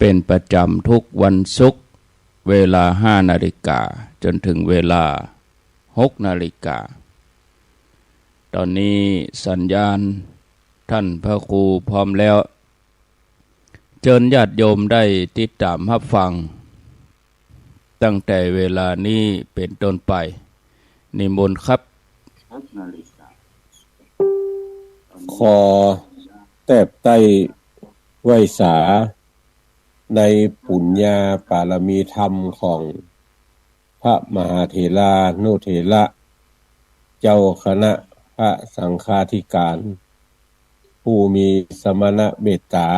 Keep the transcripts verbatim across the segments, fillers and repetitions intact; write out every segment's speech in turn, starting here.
เป๋นประจ๋ำทุกวันศุกร์ เวลาห้านาฬิกา จ๋นเถิงเวลาหกนาฬิกา ต๋อนนี้สัญญาณต้านพระครูพร้อมแล้ว เจิญญาติโยมได้ติดต๋ามฮับฟัง ตั้งแต่เวลานี้เป๋นต้นไป นิมนต์ครับ ขอแทบใต้ไหว้สา ในปุญญาปารมีธรรมของพระมหาเถรานุเถระ เจ้าคณะพระสังฆาธิการ ผู้มีสมณเมตต๋า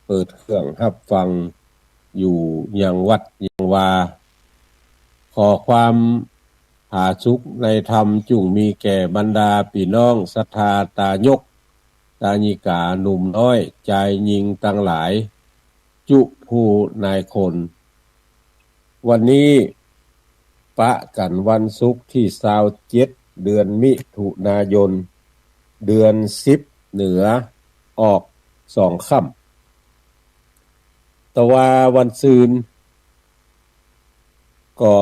เปิดเครื่องฮับฟังอยู่ยังวัดยังวา ขอความผาสุกในธรรมจุ่งมีแก่บรรดาปี้น้องศรัทธาตายก ตายิกา หนุ่มน้อย จายญิงตังหลาย จุผู้นายคน วันนี้ปะกั๋นวันศุกร์ตี้ซาวเจ็ด เดือนมิถุนายน เดือนสิบเหนือออกสองค่ำ แต่ว่าวันซืน ก็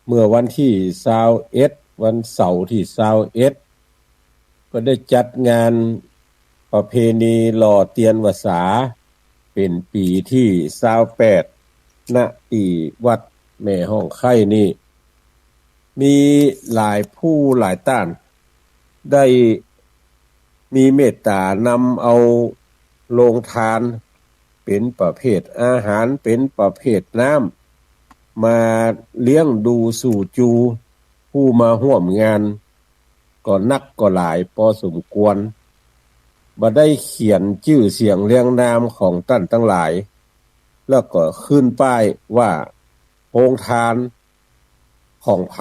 เมื่อวันตี้ซาวเอ็ด วันเสาร์ตี้ซาวเอ็ด ก็ได้จัดงานประเพณีหล่อเตียนพรรษา เป๋นปี๋ตี้ซาวแปด ณ ตี้วัดแม่ฮ่องไคล้นี่ มีหลายผู้หลายต้าน ได้มีเมตต๋านำเอาโฮงตาน เป๋นประเภทอาหาร เป๋นประเภทน้ำ มาเลี้ยงดูสู่จูผู้มาฮ่วมงาน ก็นักก็หลายปอสมควร บ่ได้เขียนจื้อเสียงเรียงนามของต้านตังหลาย แล้วก็ขึ้นป้ายว่าโฮงตานของใผ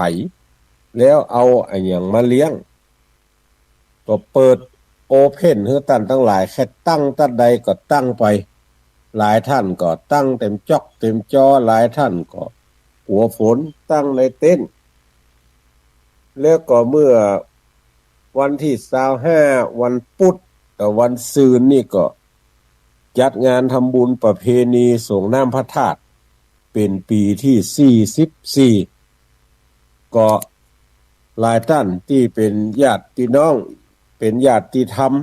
แล้วเอาอะหยังมาเลี้ยง ก็เปิดโอเพ่นหื้อต้านตังหลาย ใค่ตั้งตั๊ดใดก็ตั้งไป หลายต้านก็ตั้งเต๋มจ๊อกเต๋มจอ หลายต้านก็กั๋วฝนตั้งในเต็นท์ แล้วก็เมื่อวันตี้ซาวห้า วันปุธ กับวันซืนนี่ก็จัดงานทำบุญประเพณีสรงน้ำพระธาตุ เป๋นปี๋ตี้สี่สิบสี่ ก็หลายต้านตี้เป๋นญาติพี่น้อง เป๋นญาติธรรม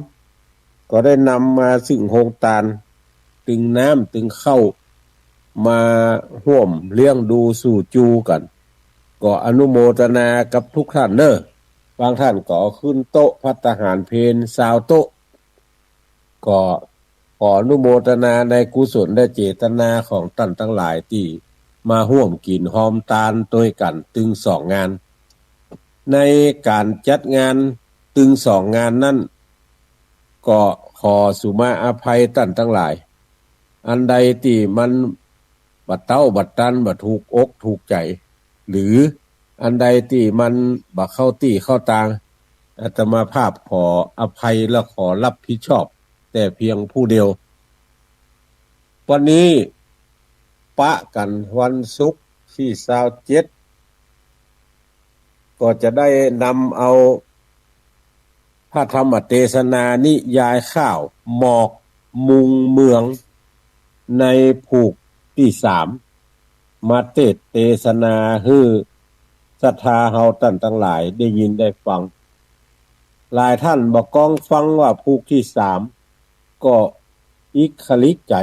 ก็ได้นำมาซึ่งโฮงตาน ตึงน้ำตึงข้าว มาฮ่วมเลี้ยงดูสู่จูกั๋น ก็อนุโมทนากับทุกต้านเน่อ บางต้านก็ขึ้นโต๊ะภัตตาหารเพลซาวโต๊ะ ก็ขออนุโมทนาในกุศลและเจตนาของต้านตังหลายตี้มาฮ่วมกิ๋นฮอมตานตวยกั๋นตึงสองงาน ในก๋านจัดงานตึงสองงานนั้น ก็ขอสุมาอภัยต้านตังหลาย อันใดตี้มันบ่เต๊าบ่ตัน บ่ถูกอกถูกใจ๋ หรืออันใดตี้มันบ่เข้าตี้เข้าตาง อาตมาภาพขออภัยและขอรับผิดชอบแต่เพียงผู้เดียว วันนี้ปะกั๋นวันศุกร์ตี้ซาวเจ็ด ก็จะได้นำเอาพระธรรมเตสนานิยายข้าว หมอกมุงเมือง ในผูกตี้สาม มาเตสน์เตสนาหื้อศรัทธาเฮาต้านตังหลายได้ยินได้ฟัง หลายต้านบ่กองฟังว่าผูกตี้สาม ก็อิกขลิกใจ๋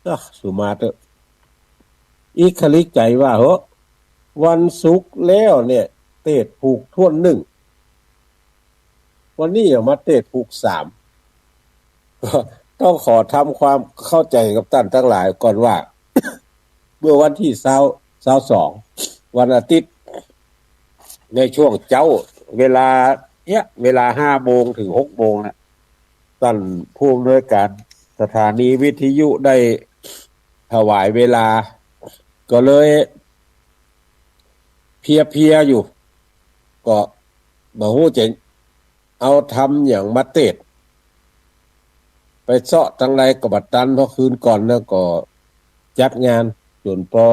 อ่ะ สุมาเต๊อะ อิกขลิกใจ๋ว่าเหอะ วันศุกร์แล้วเนี่ย เตสน์ผูกถ้วนนึ่ง วันนี้ยังมาเตสน์ผูกสาม ก็ต้องขอทำความเข้าใจ๋กับต้านตังหลายก่อนว่า เมื่อวันตี้ซาว ซาวสอง วันอาทิตย์ ในช่วงเจ๊า เวลาเนี่ย เวลาห้าโมงเถิงหกโมงนะ ต้านผู้อำนวยก๋านสถานีวิทยุได้ถวายเวลา ก็เลยเพลียๆ อยู่ ก็บ่ฮู้จะเอาธรรมหยังมาเตสน์ ไปเซาะตังใดก็บ่ตัน เพราะคืนก่อนนะก็จัดงานจ๋นปอ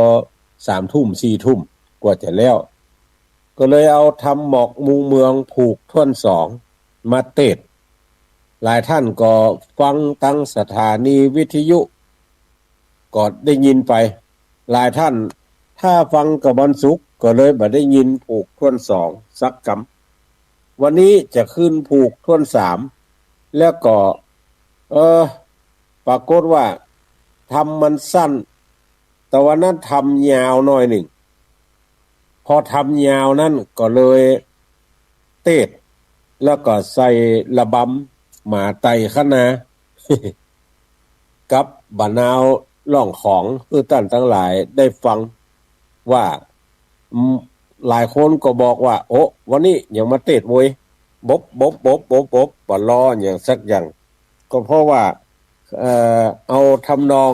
สามทุ่มสี่ทุ่มกว่าจะแล้ว ก็เลยเอาธรรมหมอกมุงเมืองผูกถ้วนสองมาเตสน์ หลายท่านก็ฟังตางสถานีวิทยุ ก็ได้ยินไป หลายท่านถ้าฟังกับวันศุกร์ก็เลยบ่ได้ยินผูกถ้วนสองสักกำ วันนี้จะขึ้นผูกถ้วนสาม แล้วก็ เออ ปรากฏว่าธรรมมันสั้น แต่วันนั้นธรรมยาวหน่อยนึ่ง พอธรรมยาวนั้นก็เลยเตสน์ แล้วก็ใส่ระบำหมาไต่คะนา กับบรรดาร้องของหื้อต้านตังหลายได้ฟังว่า อืม หลายคนก็บอกว่า โอ้ วันนี้ยังมาเตสน์เว้ย บบบบบบบบบ บ่ลออย่างสักอย่าง ก็เพราะว่า เอ่อ เอาทำนอง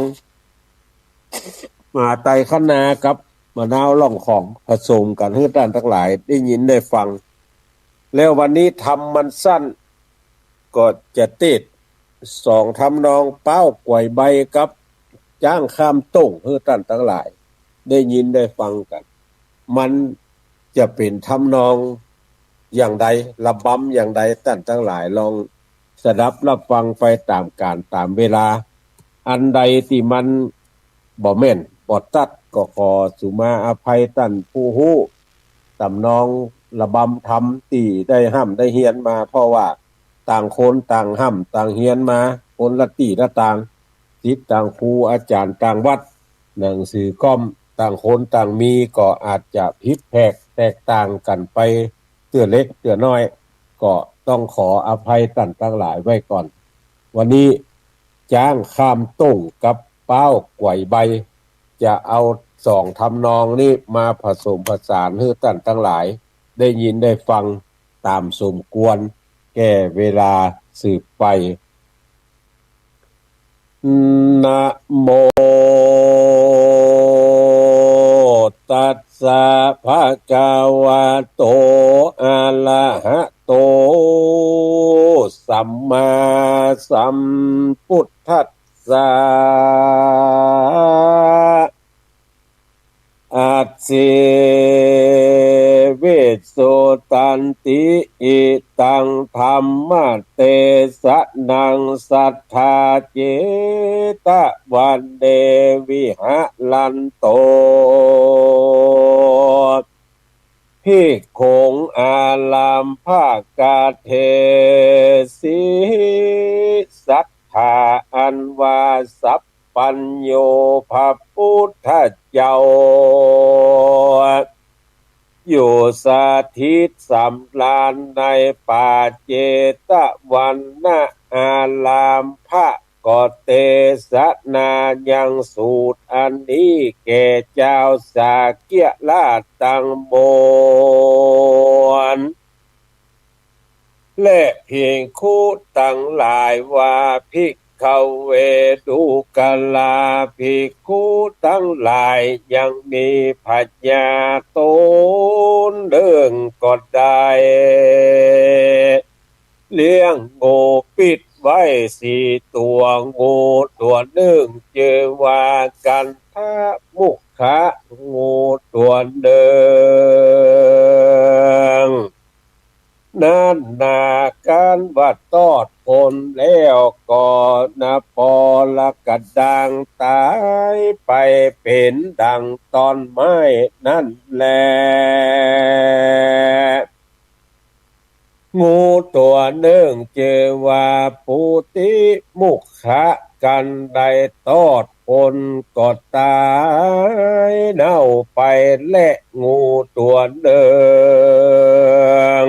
หมาไต่คะนากับบรรดาร้องของผสมกั๋นหื้อต้านตังหลายได้ยินได้ฟัง แล้ววันนี้ธรรมมันสั้น ก็จะเตสน์สองทำนอง ป๊าวก๋วยใบกับจ๊างข้ามโต้งหื้อต้านตังหลายได้ยินได้ฟังกั๋น มันจะเป๋นทำนองอย่างใด ระบำอย่างใด ต้านตังหลายลองสดับรับฟังไปต๋ามกาลต๋ามเวลา อันใดตี้มันบ่แม่นบ่ตัดก็ขอสุมาอภัยต้านผู้ฮู้ต๋ำนองระบำธรรมตี้ได้ฮ่ำได้เฮียนมา เพราะว่าต่างคนต่างฮ่ำต่างเฮียนมาคนละตี้ละตาง ศิษย์ต่างครูอาจ๋ารย์ต่างวัด หนังสือก็ต่างคนต่างมี ก็อาจจะผิดแผกแตกต่างกั๋นไปเตื้อเล็กเตื้อน้อย ก็ต้องขออภัยต้านตังหลายไว้ก่อน วันนี้จ๊างข้ามโต้งกับป๊าวก๋วยใบ จะเอาสองทำนองนี้มาผสมผสานหื้อต้านตังหลายได้ยินได้ฟังต๋ามสมควรแก่เวลาสืบไป นะโมตัสสะ ภะคะวะโต อะระหะโต สัมมาสัมพุทธัสสะ อะเส วิสสุตันติ อิตัง ธัมมะเตสะนัง สัตถา เจตะวันเน วิหะรันโต ภิกขุง อารัมภะกะเทสิ สัตถา อันว่าสัพพัญญู พระพุทธเจ้า อยู่สถิตสำราญในป่าเจตวันนะ อารัมภะก็เตสนายังสูตรอันนี้แก่จาวสาเกียราษฎร์ตังมวล และภิกขุตังหลายว่า ภิกขะเว ดูกรา ภิกขุตังหลาย ยังมีพญาต๋นนึ่งก็ได้ เลี้ยงงูปิดไว้สี่ตั๋ว งูตั๋วนึ่งจื้อว่ากันทะมุขะ งูตั๋วนึ่ง นั้นนา กันว่าตอดคนแล้วก็นะ ปอละกะดังต๋ายไปเป๋นดั่งต้นไม้นั้นแล งูตั๋วนึ่งจื้อว่าปุติมุขะ กันได้ตอดคนก็ต๋ายเน่าไป และงูตั๋วนึ่ง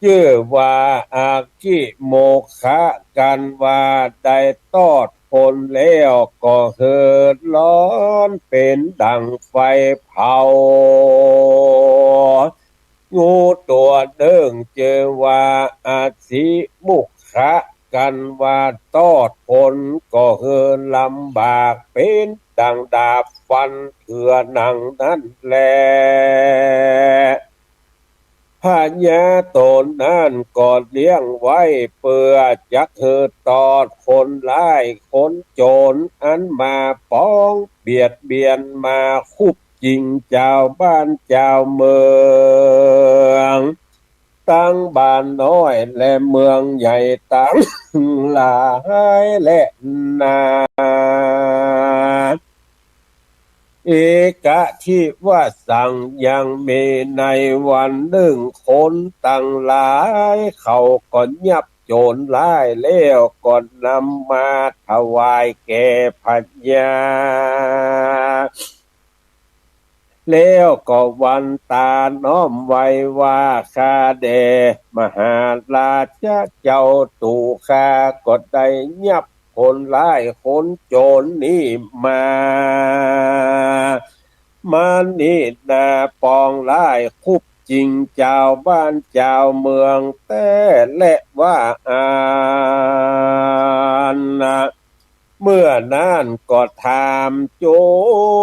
จื้อว่าอะกิโมขะ กันว่าได้ตอดคนแล้วก็หื้อฮ้อนเป๋นดั่งไฟเผา งูตั๋วนึ่งจื้อว่าอะสิมุขะ กันว่าตอดคนก็หื้อลำบากเป๋นดั่งดาบฟันเถื่อหนังนั้นแล พญาต๋นนั้นก็เลี้ยงไว้เปื้อจักหื้อตอดคนร้ายคนโจรอันมาปองเบียดเบียนมาคุบจิงจาวบ้านจาวเมือง ตังบ้านน้อยและเมืองใหญ่ตังหลายแลนา เอกะทิวสัง ยังมีในวันนึ่ง คนตังหลายเขาก็ยับโจ๋รร้าย แล้วก็นำมาถวายแก่พญา แล้วก็หวั่นต๋าน้อมไหว้ว่า ข้าแด่มหาราชะเจ้า ตั๋วข้าก็ได้ยับคนร้ายคนโจ๋รนี้มา มานี่นา ปองร้ายคุบจิงจาวบ้านจาวเมืองแต๊แลว่าอั้นนา เมื่อนั้นก็ถามโจ๋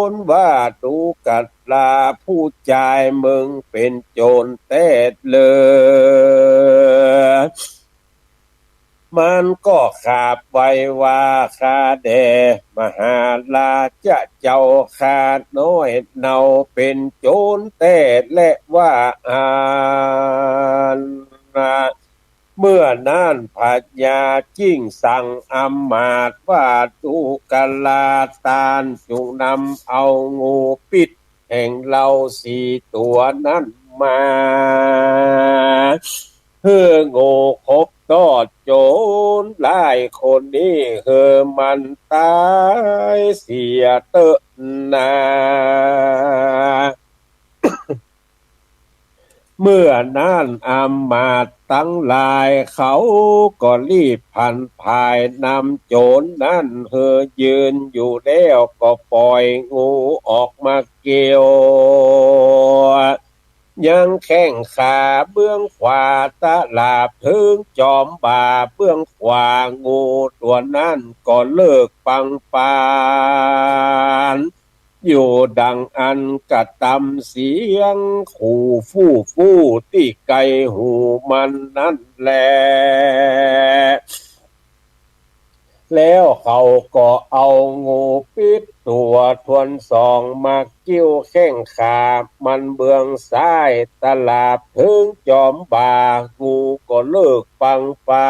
รว่า ดูกราผู้จาย มึงเป๋นโจ๋รแต๊เล่อ มันก็ขาบไหว้ว่า ข้าแด่มหาราชะเจ้า ข้าน้อยเนาเป๋นโจ๋รแต๊แลว่าอั้นนา เมื่อนั้นพญาจึ่งสั่งอำมาตย์ว่า ดูกราต้านจุ่งนำเอางูปิ๊ดแห่งเฮาสี่ตั๋วนั้นมา หื้องูขบตอดโจ๋รร้ายคนนี้ หื้อมันต๋ายเสียเต๊อะนา เมื่อนั้นอำมาตย์ตังหลายเขาก็รีบผันผายนำโจ๋รนั้นหื้อยืนอยู่แล้วก็ป่อยงูออกมาเกี่ยว ยังแข้งขาเบื้องขวาตะหลาบเถิงจอมบ่าเบื้องขวา งูตั๋วนั้นก็เลิกปังปาน อยู่ดังอั้นกระตำเสียงขู่ฟู่ฟู่ตี้ไกลหูมันนั้นแล แล้วเขาก็เอางูปิ๊ดตั๋วถ้วนสองมาเกี่ยวแข้งขามันเบื้องซ้ายตะหลาบเถิงจอมบ่า งูก็เลิกปังปา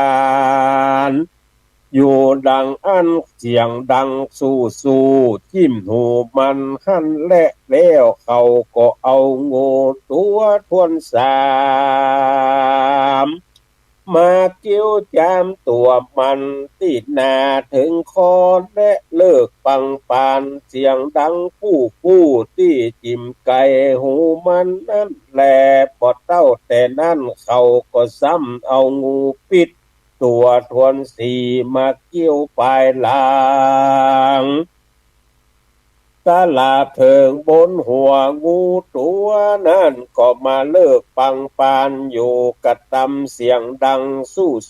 น อยู่ดังอั้นเสียงดังสู้ๆ จิ้มหูมันหั้นแล แล้วเขาก็เอางูตั๋วถ้วนสามมาเกี่ยวจามตั๋วมันตี้หน้าเถิงคอ และเลิกปังปานเสียงดังฟู่ๆ ตี้จิ่มไกลหูมันนั้นแล บ่เต้าแต่นั้นเขาก็ซ้ำเอางูปิ๊ด ตั๋วถ้วนสี่มาเกี่ยวปายหลัง ตะหลาบเถิงบนหัว งูตั๋วนั้นก็มาเลิกปังปานอยู่กระตำเสียงดัง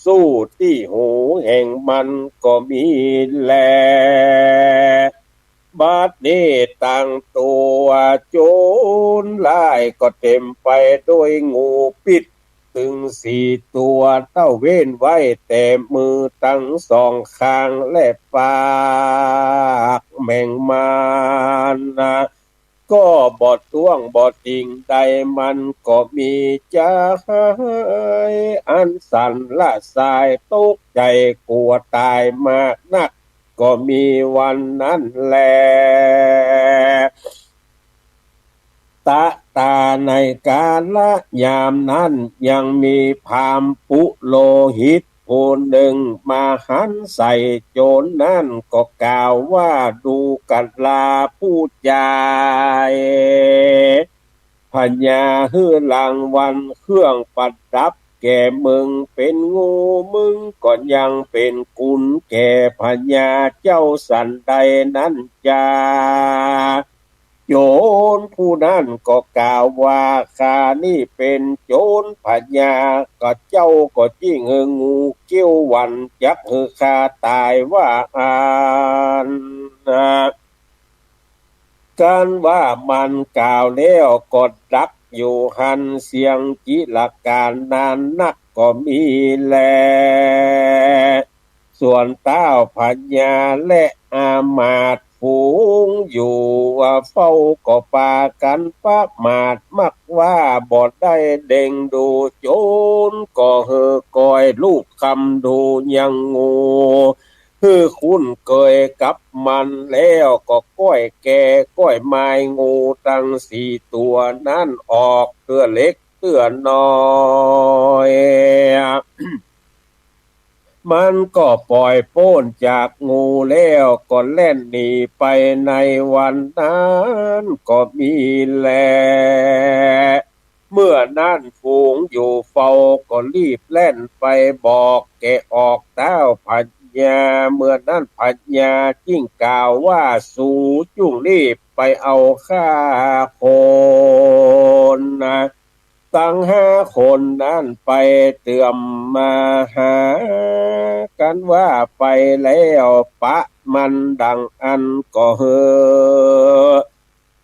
สู้ๆ ตี้หูแห่งมันก็มีแล บัดนี้ตังตั๋วโจ๋รร้ายก็เต๋มไปด้วยงูปิ๊ด ตึงสี่ตั๋วเต้าเว้นไว้แต่มือตังสองข้างและปากแห่งมันนา ก็บ่ต้วงบ่ติงใด มันก็มีใจ๋อันสั่นละสายตกใจ๋กั๋วต๋ายมากนัก ก็มีวันนั้นแล ตะตาในกาละยามนั้นยังมีพราหมณ์ปุโรหิตผู้นึ่งมาหันใส่โจ๋รนั้นก็กล่าวว่า ดูกราผู้จาย พญาหื้อรางวัลเครื่องประดับแก่มึงเป๋นงู มึงก็ยังเป๋นกุลแก่พญาเจ้าสันใดนั้นจา โจ๋รผู้นั้นก็กล่าวว่า ข้านี้เป๋นโจ๋รพญา ก็เจ้าก็จิ่งหื้องูเกี้ยวหวันจักหื้อข้าต๋ายว่าอั้นนา กันว่ามันกล่าวแล้วก็ดักอยู่หั้นเสียงจิรกาลนานนักก็มีแล ส่วนต้าวพญาและอามาตย์ฝูงอยู่เฝ้าก็ปากั๋นประมาทมักว่าบ่ได้เล็งดู โจรก็หื้อก้อยลูบคำดูยังงู หื้อคุ้นเกยกับมันแล้วก็ก้อยแก่ก้อยมายงูตังสี่ตั๋วนั้นออกเตื้อเล็กเตื้อน้อย มันก็ป่อยป๊นจากงูแล้วก็แล่นหนีไปในวันนั้นก็มีแล เมื่อนั้นฝูงอยู่เฝ้าก็รีบแล่นไปบอกแก่ออกต้าวพญา เมื่อนั้นพญาจึงกล่าวว่า สูจุ่งรีบไปเอาฆ่าคนนะ ตังห้าคนนั้นไปเตื้อมมาหากั๋นว่าไปแล้วปะมันดังอั้นก็หื้อ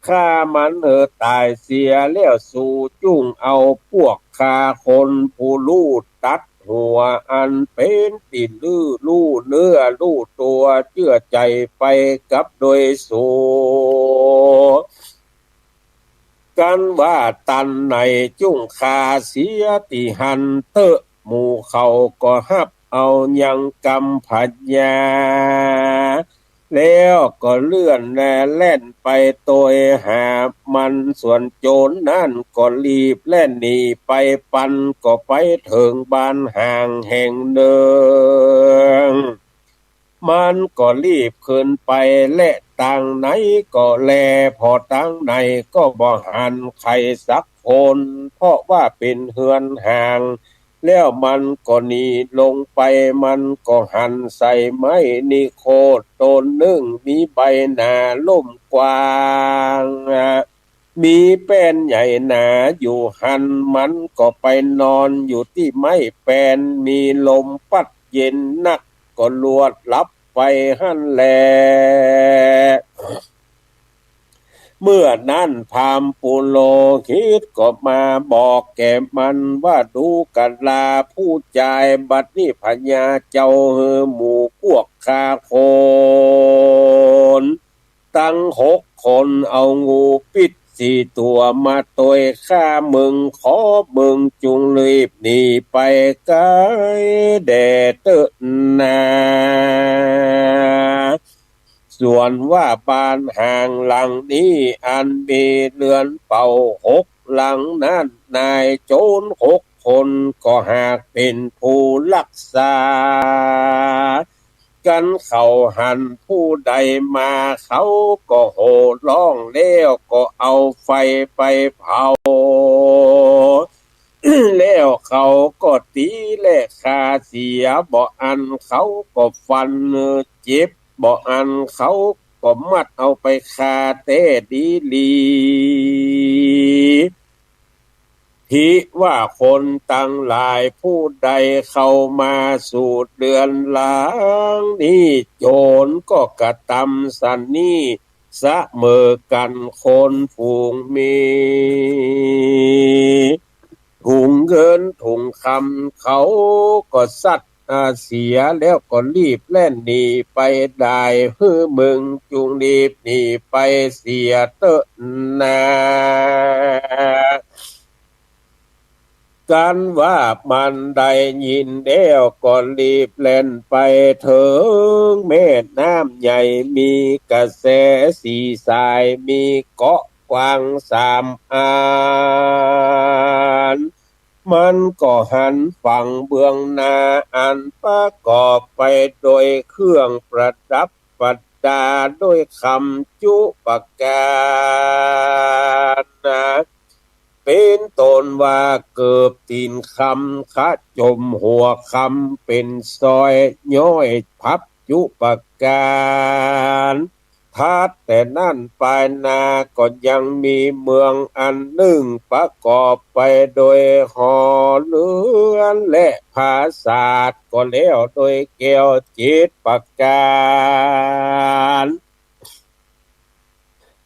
ฆ่ามันหื้อต๋ายเสียแล้ว สูจุ่งเอาปวกฆ่าคนผู้ลู่ตัดหัวอันเป๋นตี้ลื้อลู่เนื้อลู่ตั๋วเจื้อใจ๋ไปกับโดยสู กั๋นว่าตันไหนจุ่งฆ่าเสียตี้หั้นเต๊อะ หมู่เขาก็ฮับเอายังกำพญา แล้วก็เลื่อนแล่นไปโตยหามัน ส่วนโจรนั้นก็รีบแล่นหนีไปปันก็ไปเถิงบ้านฮ้างแห่งนึ่ง มันก็รีบขึ้นไปแลตางไหนก็แล ผ่อตางไหนก็บ่หันใผสักคน เพราะว่าเป๋นเฮือนฮ้าง แล้วมันก็หนีลงไป มันก็หันใส่ไม้นิโคธต้นนึ่ง มีใบหนาล่มกว้าง มีแป้นใหญ่หนาอยู่หั้น มันก็ไปนอนอยู่ตี้ไม้แป้น มีลมปั๊ดเย็นนัก ก็ลวดหลับไปหั้นแล เมื่อนั้นพราหมณ์ปุโรหิตก็มาบอกแก่มันว่า ดูกราผู้จาย บัดนี้พญาเจ้าหื้อหมู่พวกฆ่าคนตังหกคนเอางูปิ๊ดสี่ตั๋วมาโตยฆ่ามึง ขอมึงจุ่งรีบหนีไปไก๋แด่เต๊อะนา ส่วนว่าบ้านฮ้างหลังนี้อันมีเฮือนเป่าหกหลังนั้น นายโจรหกคนก็หากเป๋นผู้ฮักษากั๋น เขาหันผู้ใดมาเขาก็โห่ฮ้อง แล้วก็เอาไฟไปเผา แล้วเขาก็ตี๋และฆ่าเสีย บ่อั้นเขาก็ฟันเจ็บ บ่อั้นเขาก็มัดเอาไปฆ่าแต๊ดีหลี ภิว่าคนตังหลายผู้ใดเข้ามาสู่เฮือนหลังนี้ โจรก็กระตำสันนี้เสมอกั๋น คนฝูงมีถุงเงินถุงคำเขาก็ซัด อ่า เสียแล้วก็รีบแล่นหนีไปได้ หื้อมึงจุ่งรีบหนีไปเสียเต๊อะนา กั๋นว่ามันได้ยินแล้วก็รีบแล่นไปเถิงแม่น้ำใหญ่มีกระแสสี่สาย มีเกาะกว้างสามอัน มันก็หันฝั่งเบื้องหน้าอันประกอบไปโดยเครื่องประดับประดาด้วยคำจุปการนะ เป๋นต้นว่าเกิบตี๋นคำ คะจมหัวคำ เป๋นสร้อยย้อยพับจุปการ ถัดแต่นั้นไปนาก็ยังมีเมืองอันนึ่งประกอบไปโดยหอเฮือนและปราสาท ก็แล้วโดยแก้วเจ็ดประการ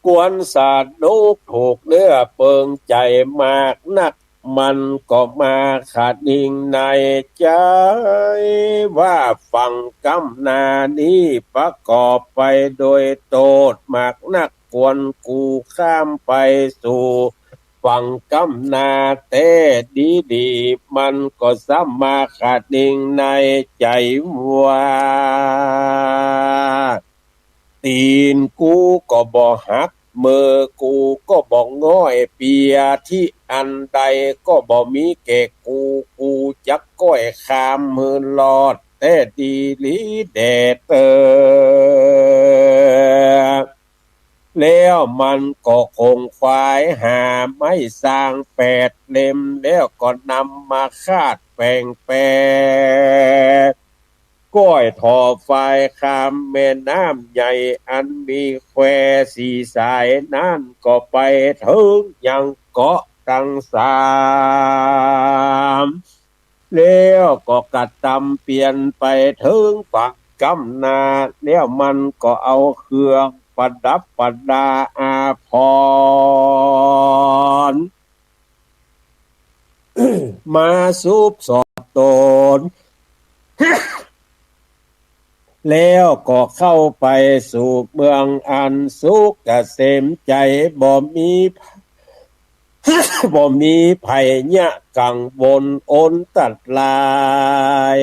กวนสนุกถูกเนื้อเปิงใจ๋มากนัก มันก็มาคะนิงในใจ๋ ว่าฝังก้ำหน้านี้ประกอบไปโดยโต้ษมากนัก ควรกูข้ามไปสู่ฝังก้ำหน้าแต๊ดีๆ มันก็ซ้ำมาคะนิงในใจ๋ว่า ตี๋นกูก็บ่หัก มือกูก็บ่ง่อย เปียที่อันใดก็บ่มีแก่กู กูจักก้อยข้ามหื้อรอดแต๊ดีหลีแด่เต๊อ แล้วมันก็ขงขวายหาไม้สร้างแปดเล่ม แล้วก็นำมาคาดแป๋งแป ก้อยถ่อฝายข้ามแม่น้ำใหญ่อันมีแควสี่สายนั้น ก็ไปเถิงยังเกาะตังสาม แล้วก็กระตำเปียนไปเถิงฝั่งก้ำหน้า แล้วมันก็เอาเครื่องประดับประดาอาภรณ์ มาสูบสอดต๋น แล้วก็เข้าไปสู่เมืองอันสุขเกษมใจ๋ บ่มี บ่มีภัยยะกังวลอันตราย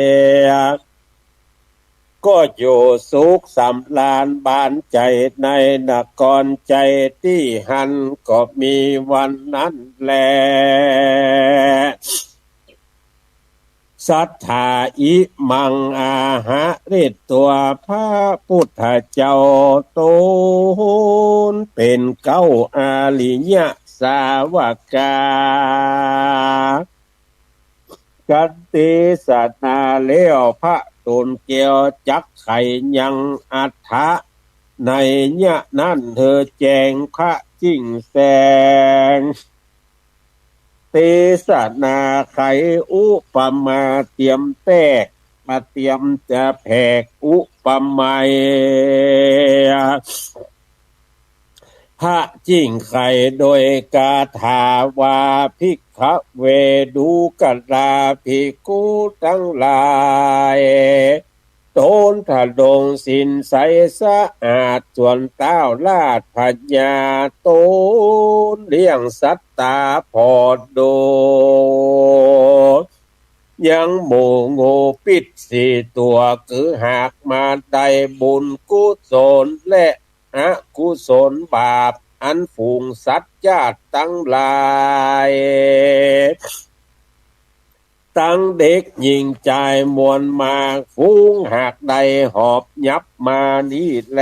ก็อยู่สุขสำราญบานใจ๋ในนครใจ๋ตี้หั้น ก็มีวันนั้นแล สัตถา อิมัง อาหาริ ตั๋วพระพุทธเจ้าต๋นเป๋นเก๊าอริยสาวกา กันเตสนาแล้ว พระตูนแก้วจักไขยังอัฏฐนัยยะนั้นหื้อแจ้งกระจิ่งแจ้ง เตสนาไขอุปมาเตียมแต๊ก มาเตียมจะแผกอุปมา พระจิ่งไขโดยกาถาว่า ภิกขเว ดูกราภิกขุตังหลาย ต๋นทรงศีลใสสะอาด ส่วนต้าวราชพญาต๋นเลี้ยงสัตตาผ่อดู ยังหมู่งูปิชสี่ตั๋ว คือหากมาได้บุญกุศลและอกุศลบาป อันฝูงสัตว์จ๊าดตังหลาย ตังเด็กญิงจายมวลมาก ฝูงหากได้หอบยับมานี้แล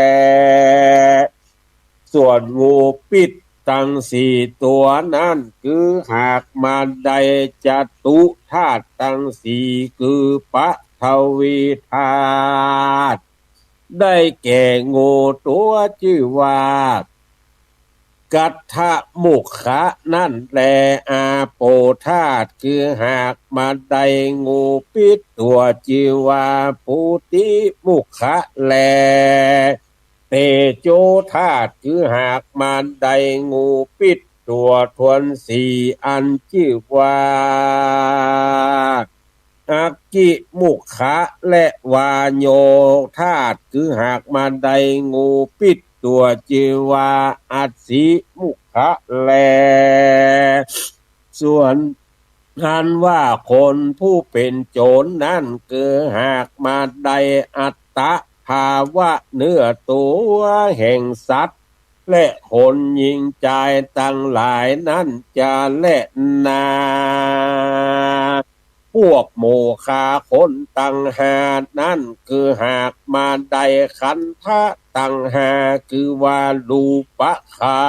ส่วนงูปิชตังสี่ตั๋วนั้น คือหากมาได้จตุธาตุตังสี่ คือปฐวีธาตุ ได้แก่งูตั๋วจื้อว่า กัทธมุขะนั้นแล อาโปธาตุ คือหากมาได้งูปิชตั๋วจื้อว่าปุติมุขะแล เตโจธาตุ คือหากมาได้งูปิชตั๋วถ้วนสี่อันจื้อว่า อักขิมุขะ และวาโยธาตุ คือหากมาได้งูปิชตั๋วจื้อว่าอัสสิมุขะแล ส่วนอันว่าคนผู้เป๋นโจรนั้น คือหากมาได้อัตตภาวะเนื้อตั๋วแห่งสัตว์ และคนญิงจายตังหลายนั้นจะแลนา พวกหมู่ฆ่าคนตังห้านั้น คือหากมาได้ขันธะตังห้า คือว่ารูปขั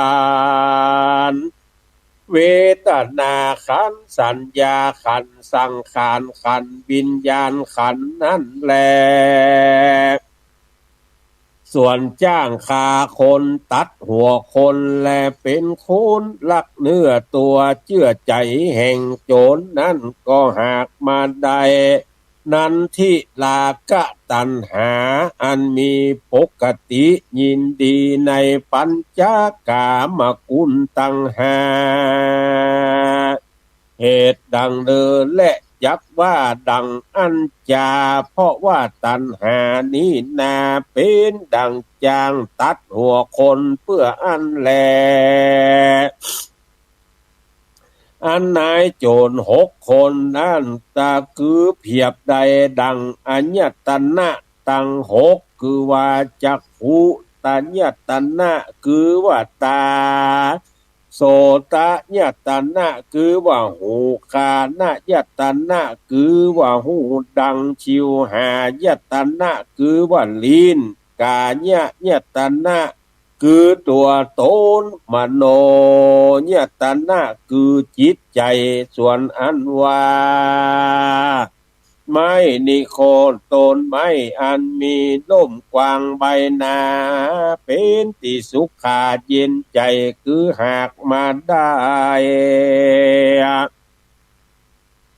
นธ์ เวทนาขันธ์ สัญญาขันธ์ สังขารขันธ์ วิญญาณขันธ์นั้นแล ส่วนจ้างฆ่าคนตัดหัวคน และเป๋นคนลักเนื้อตั๋วเจื้อใจ๋แห่งโจรนั้น ก็หากมาได้ นันทิราคะตัณหา อันมีปกติยินดีในปัญจกามคุณตังห้า เหตุดังเดิม และจักว่าดังอั้นจา เพราะว่าตัณหานี้นา เป๋นดั่งจางตัดหัวขน เปื้ออั้นแล อันนายโจ๋รหกคนนั้น ตะกือเปรียบได้ดั่งอายตนะตังหก คือว่าจักขุตายตนะ คือว่าต๋า โสตายตนะ คือว่าหู้ ฆานายตนะ คือว่าฮู้ดัง ชิวหายตนะ คือว่าลิ้น ก๋ายตนะ คือตั๋วต๋น มโนยตนะ คือจิตใจ๋ ส่วนอันว่า ไม้นิโคธต้นไม้อันมีล่มกว้างใบหนา เป๋นตี้สุขาเย็นใจ๋ คือหากมาได้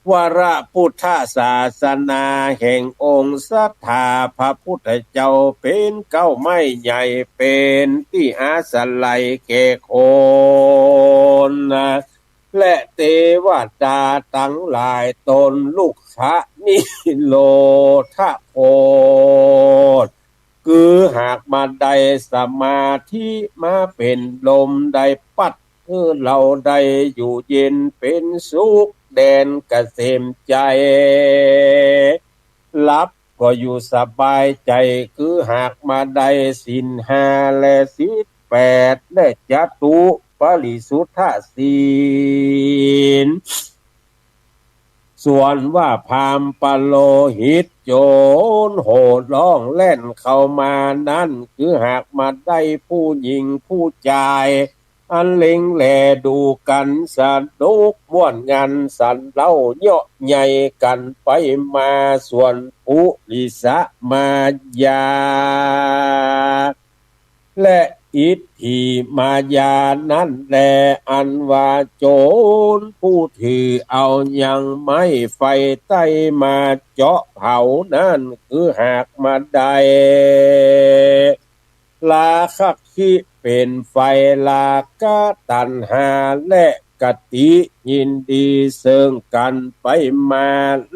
วรพุทธศาสนาแห่งองค์สัตถาพระพุทธเจ้า เป๋นเก๊าไม้ใหญ่ เป๋นตี้อาศัยแก่คน และเตวดาตังหลาย ต้นลุกขะ นิโรธโคธ คือหากมาได้สมาธิมาเป๋นล่ม ได้ปัดหื้อเฮาได้อยู่เย็นเป๋นสุข แดนเกษมใจ๋ หลับก็อยู่สบายใจ๋ คือหากมาได้ศีลห้าและศีลแปด และจตุปริสุทธศีล ส่วนว่าพราหมณ์ปโรหิตโจ๋รโห่ร้องแล่นเข้ามานั้น คือหากมาได้ผู้หญิงผู้จาย อันเล็งแลดูกั๋นสนุกม่วนงัน สรรเล่าเยาะใยกั๋นไปมา ส่วนปุริสมายา และอิทธิมายานั้นแล อันว่าโจ๋รผู้ถือเอายังไม้ไฟใต้มาเจาะเผานั้น คือหากมาได้ ราคะคิเป๋นไฟ ราคะตัณหา และกติยินดีเซิ่งกั๋นไปมา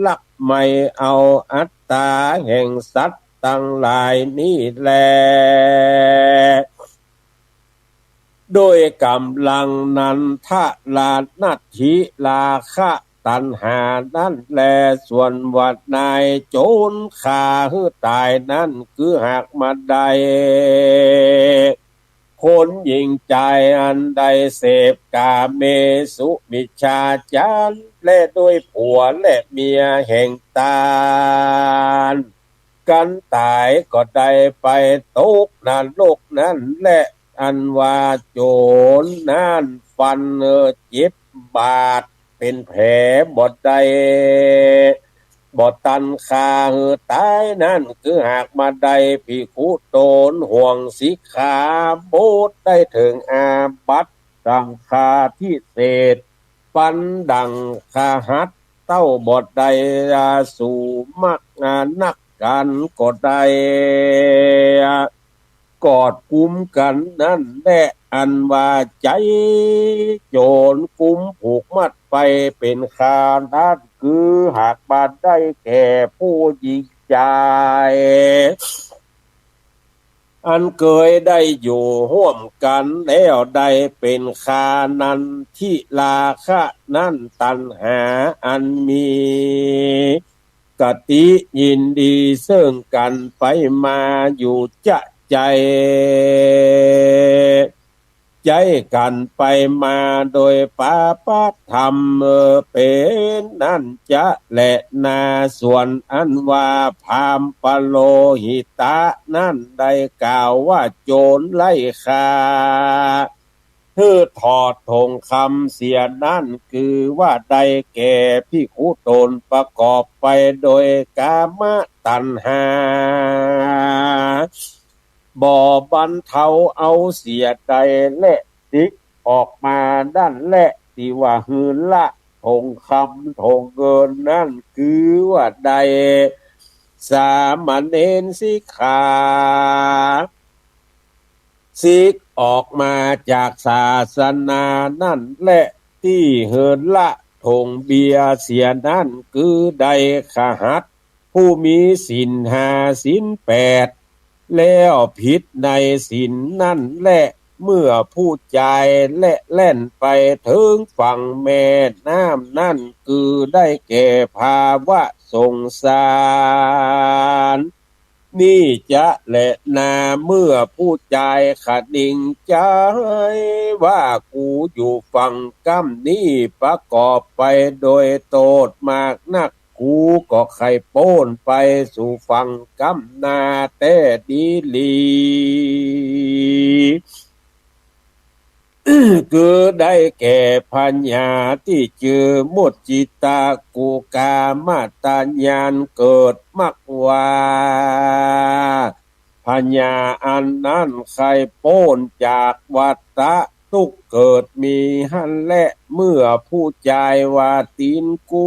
ลักไมเอาอัตต๋าแห่งสัตว์ตังหลายนี้แล โดยก๋ำลังนันทะลานัตถิราคะตัณหานั้นแล ส่วนว่านายโจ๋รฆ่าหื้อต๋ายนั้น คือหากมาได้ คนหญิงจายอันได้เสพกาเมสุมิจฉาจาร และด้วยผัวและเมียแห่งต๋น กั๋นต๋ายก็ได้ไปตกนรกนั้นแล อันว่าโจ๋รนั้นฟันหื้อเจ็บบาด เป๋นแผลบ่ได้ บ่ตันฆ่าหื้อต๋ายนั้น คือหากมาได้ภิกขุโตนห่วงสิกขาบท ได้เถิงอาบัติดั่งฆ่าทิเศษ ปันดั่งฆ่าหัดเต้าบ่ได้ สู่มักนักกั๋นก็ได้ กอดกุมกั๋นนั้นแล อันว่าใจ๊โจ๋รกุมผูกมัดไปเป๋นฆ่านั้น คือหากมาได้แก่ผู้หญิงจาย อันเกยได้อยู่ฮ่วมกั๋นแล้ว ได้เป๋นฆ่านันทิราคะนั้น ตัณหาอันมีกติยินดีเซิ่งกั๋นไปมาอยู่จะใจ๋ ใจ๊กั๋นไปมาโดยปาปะธรรม เออ เป๋นนั้นจะแลนา ส่วนอันว่าพราหมณ์ปโรหิตะนั้นได้กล่าวว่าโจ๋รไล่ฆ่า หื้อถอดถงคำเสียนั้น คือว่าได้แก่ภิกขุโตนประกอบไปโดยกามตัณหา บ่บรรเทาเอาเสียได้ และสิกออกมานั้นแล ตี้ว่าหื้อละถงคำถงเงินนั้น คือว่าได้สามเณรสิกขา สิกออกมาจากศาสนานั้นแล ตี้หื้อละ ถงเบียร์เสียนั้น คือได้ขหัตถ์ผู้มีศีลห้าศีลแปด แล้วผิดในศีลนั้นแล เมื่อผู้จายแล่นไปเถิงฝั่งแม่น้ำนั้น คือได้แก่ภาวะสงสาร นี่จะแลนา เมื่อผู้จายคะนิงใจว่า กูอยู่ฝั่งก้ำนี้ ประกอบไปโดยโต้ษมากนัก กูก็ใค่ป๊นไปสู่ฝั่งก้ำหน้าแต๊ดีหลี คือได้แก่ผญาตี้จื้อมุจจิตากุกามตญาณ เกิดมักว่า ผญาอันนั้นใค่ป๊นจากวัฏฏะตุ๊กข์เกิดมีหั้นแล เมื่อผู้จายว่า ตี๋นกู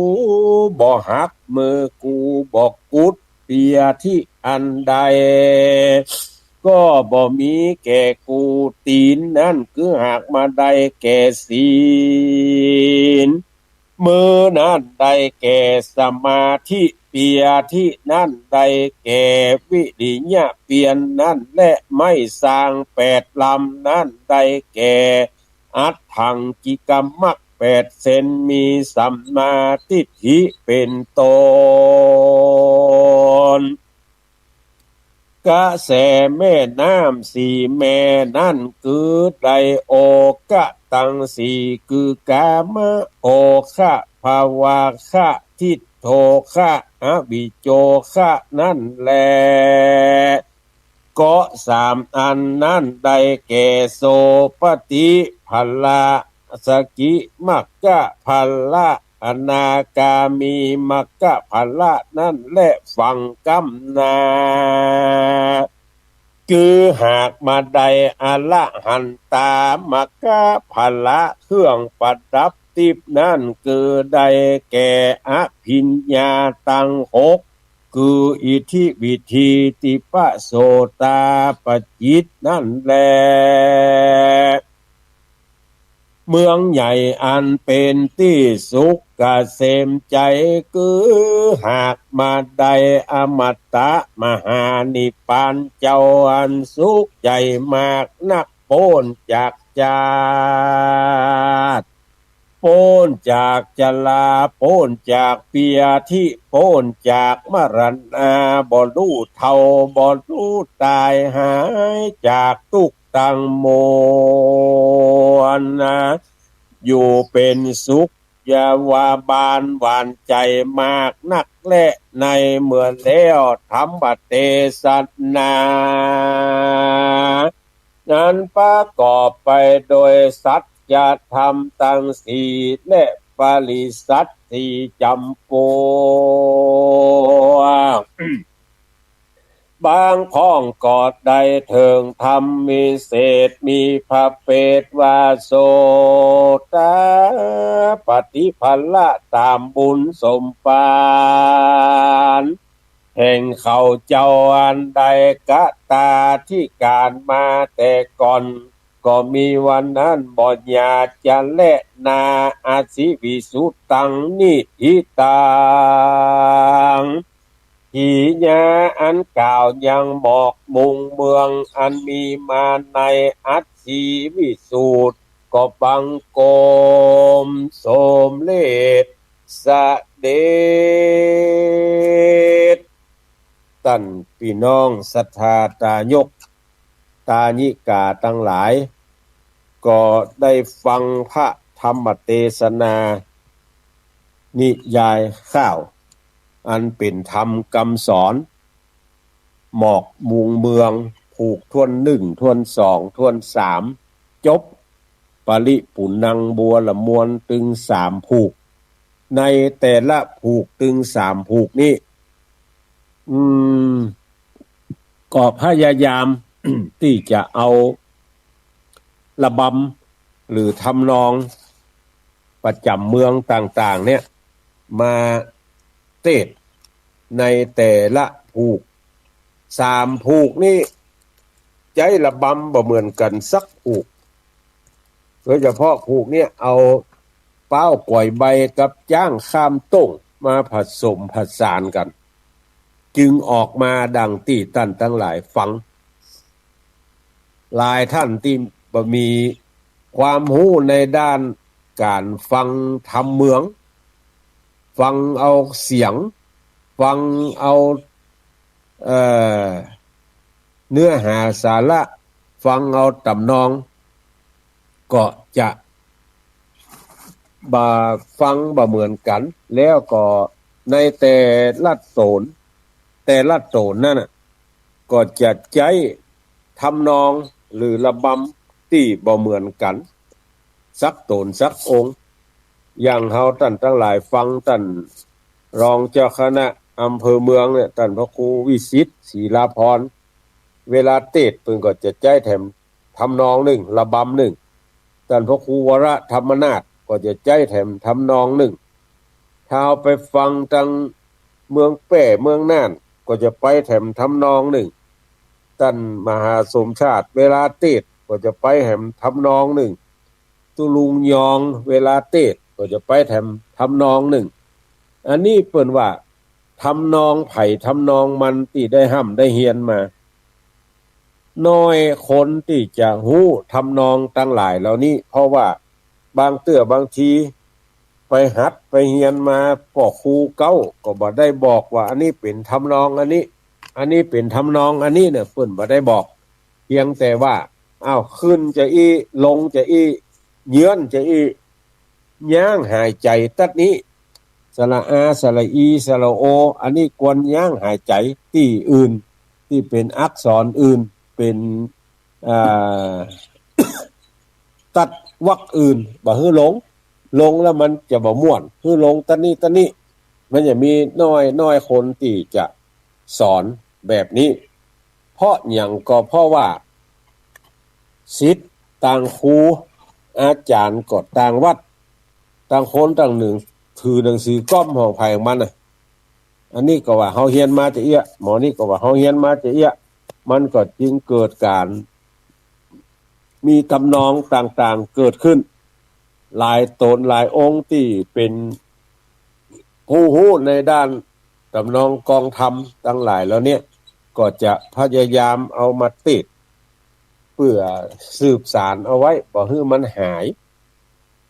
บ่หัก มือกูบ่กุด เปียทิอันใดก็บ่มีแก่กู ตี๋นนั้นคือหากมาได้แก่ศีล มือนั้นได้แก่สมาธิ เปียทินั้นได้แก่วิริยะเปียรนั้นแล ไม้สร้างแปดลำนั้นได้แก่ อัฏฐังกิกมรรคแปดเส้น มีสัมมาทิฏฐิเป๋นต้น กระแสแม่น้ำสี่แม่นั้น คือได้โอฆะตังสี่ คือกามโอฆะ ภวาฆะ ทิฏโฐฆะ อวิชโชฆะนั้นแล ก็สามอันนั้นได้แก่ โสปฏิผละ สกิมัคคะผละ อนาคามีมัคคะผละนั้นแล ฝั่งก้ำหน้า คือหากมาได้อรหันตามัคคะผละ เครื่องประดับทิพย์นั้น คือได้แก่อภิญญาตังหก คืออิทธิ วิทธิ ทิพพโสตาปัจจิตนั้นแล เมืองใหญ่อันเป๋นตี้สุขเกษมใจ๋ คือหากมาได้อมตะมหานิพพานเจ้าอันสุขใหญ่มากนัก ป๊นจากจาติ ป๊นจากจรา ป๊นจากเปียทิ ป๊นจากมรณา บ่ฮู้เฒ่า บ่ฮู้ต๋าย หายจากตุ๊กข์ตังมวลนา อยู่เป๋นสุข ยาว่าบานหวานใจ๋มากนักแล ในเมื่อแล้วธรรมเตสนา นั้นประกอบไปโดยสัจธรรมตังสี่ และปริสัทสี่จ๋ำปวก บางพ่องก็ได้เถิงธรรมวิเศษ มีพระเปตว่า โสตาปัตติผละ ต๋ามบุญสมปาน แห่งเขาเจ้าอันได้กตาธิการมาแต่ก่อน ก็มีวันนั้นบ่อยากจะแลนา อสิวิสุทธังนิฏฐิตัง กิริยาอันกล่าวยังหมอกมุงเมือง อันมีมาในอสิวิสุทธิ ก็บังคมสมเร็จเสด็จ ต้านปี้น้องศรัทธาตายกตายิกาตังหลาย ก็ได้ฟังพระธรรมเตสนา นิยายข้าว อันเป๋นธรรมกำสอน หมอกมุงเมือง ผูกถ้วนนึ่ง ถ้วนสอง ถ้วนสาม จบ ปริปุณณัง บัวละมวลตึงสามผูก ในแต่ละผูกตึงสามผูกนี้ อืม ก็พยายาม ตี้จะเอาระบำหรือทำนองประจ๋ำเมืองต่างๆ เนี่ย มาเตสน์ในแต่ละผูก สามผูกนี้ ใจ๊ระบำบ่เหมือนกั๋นสักผูก โดยเฉพาะผูกเนี้ยเอา ป๊าวก๋วยใบกับจ๊างข้ามโต้งมาผสมผสานกั๋น จึงออกมาดังตี้ต้านตังหลายฟัง หลายต้านตี้บ่มีความฮู้ในด้านก๋านฟังธรรมเมือง ฟังเอาเสียง ฟังเอา เอ่อ เนื้อหาสาระ ฟังเอาต๋ำนอง ก็จะบ่ฟังบ่เหมือนกั๋น แล้วก็ในแต่ละโตน แต่ละโตนนั้นน่ะ ก็จะใจ๊ทำนองหรือระบำตี้บ่เหมือนกั๋น สักโตนสักองค์ อย่างเฮาต้านตังหลายฟังต้านรองเจ้าคณะอำเภอเมืองเนี่ย ต้านพระครูวิสิทธิ์ ศรีลาภรณ์ เวลาเตสน์เปิ้นก็จะใจ๊แถมทำนองนึ่ง ระบำนึ่ง ต้านพระครูวรธรรมนาถก็จะใจ๊แถมทำนองนึ่ง ถ้าเฮาไปฟังตางเมืองแป้ เมืองน่าน ก็จะไปแถมทำนองนึ่ง ต้านมหาสมชาติ เวลาเตสน์ก็จะไปแถมทำนองนึ่ง ตุ๊ลุงยอง เวลาเตสน์ก็จะไปแถมทำนองนึ่ง อันนี้เปิ้นว่าทำนองใผทำนองมันตี้ได้ฮ่ำได้เฮียนมา น้อยคนตี้จะฮู้ทำนองตังหลายเหล่านี้ เพราะว่าบางเตื้อบางทีไปหัดไปเฮียนมา ป้อครูเก๊าก็บ่ได้บอกว่าอันนี้เป๋นทำนองอันนี้ อันนี้เป๋นทำนองอันนี้เนี่ย เปิ้นบ่ได้บอก เพียงแต่ว่า อ้าว ขึ้นจะอี้ ลงจะอี้ เยื้อนจะอี้ ยั้งหายใจ๋ตั๊ดนี้ สระอา สระอี สระโอ อันนี้ควรยั้งหายใจ๋ตี้อื่น ตี้เป๋นอักษรอื่น เป๋น อ่า ตั๊ดวรรคอื่น บ่หื้อลง ลงแล้วมันจะบ่ม่วน หื้อลงตั๊ดนี้ตั๊ดนี้ มันจะมีน้อย น้อยคนตี้จะสอนแบบนี้ เพราะหยังก็เพราะว่า ศิษย์ต่างครู อาจ๋ารย์ก็ต่างวัด ต่างคนต่างหนึ่ง ถือหนังสือก๊อมของใผของมันน่ะ อันนี้ก็ว่าเฮาเฮียนมาจาเอี้ย หมอนี้ก็ว่าเฮาเฮียนมาจาเอี้ย มันก็จึงเกิดก๋าน มีทำนองต่างๆ เกิดขึ้น หลายต๋นหลายองค์ตี้เป๋นผู้ฮู้ในด้านทำนองกลองธรรมตังหลายแล้วเนี่ย ก็จะพยายามเอามาเตสน์ เปื้อสืบสานเอาไว้ บ่หื้อมันหาย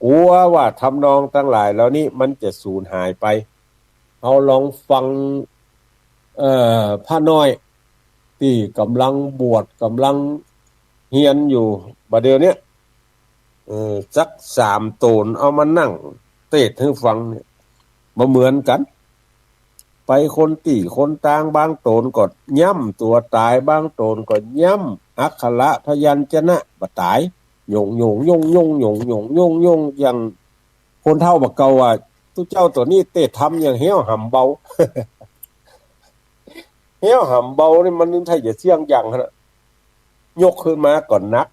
กั๋วว่าทำนองตังหลายเหล่านี้มันจะสูญหายไป เฮาลองฟัง เอ่อ พระน้อยตี้ก่ำลังบวช ก่ำลังเฮียนอยู่บ่าเดี่ยวเนี้ย เอ่อ สักสามต๋น เอามานั่งเตสน์หื้อฟังเนี่ย บ่เหมือนกั๋น ไปคนตี้คนตาง บางต๋นก็ย้ำตั๋วต๋าย บางต๋นก็ย้ำอักขระพยัญชนะบ่ต๋าย หย่งหย่งหย่งหย่ง หย่งหย่งหย่งหย่ง อย่างคนเฒ่าบ่าเก่าว่า ตุ๊เจ้าตั๋วนี้เตสน์ธรรมอย่างแฮวหำเบา แฮวหำเบานี่มันนึ่งไทยจะเสี้ยงยังหั้นน่ะ ยกขึ้นมาก็หนัก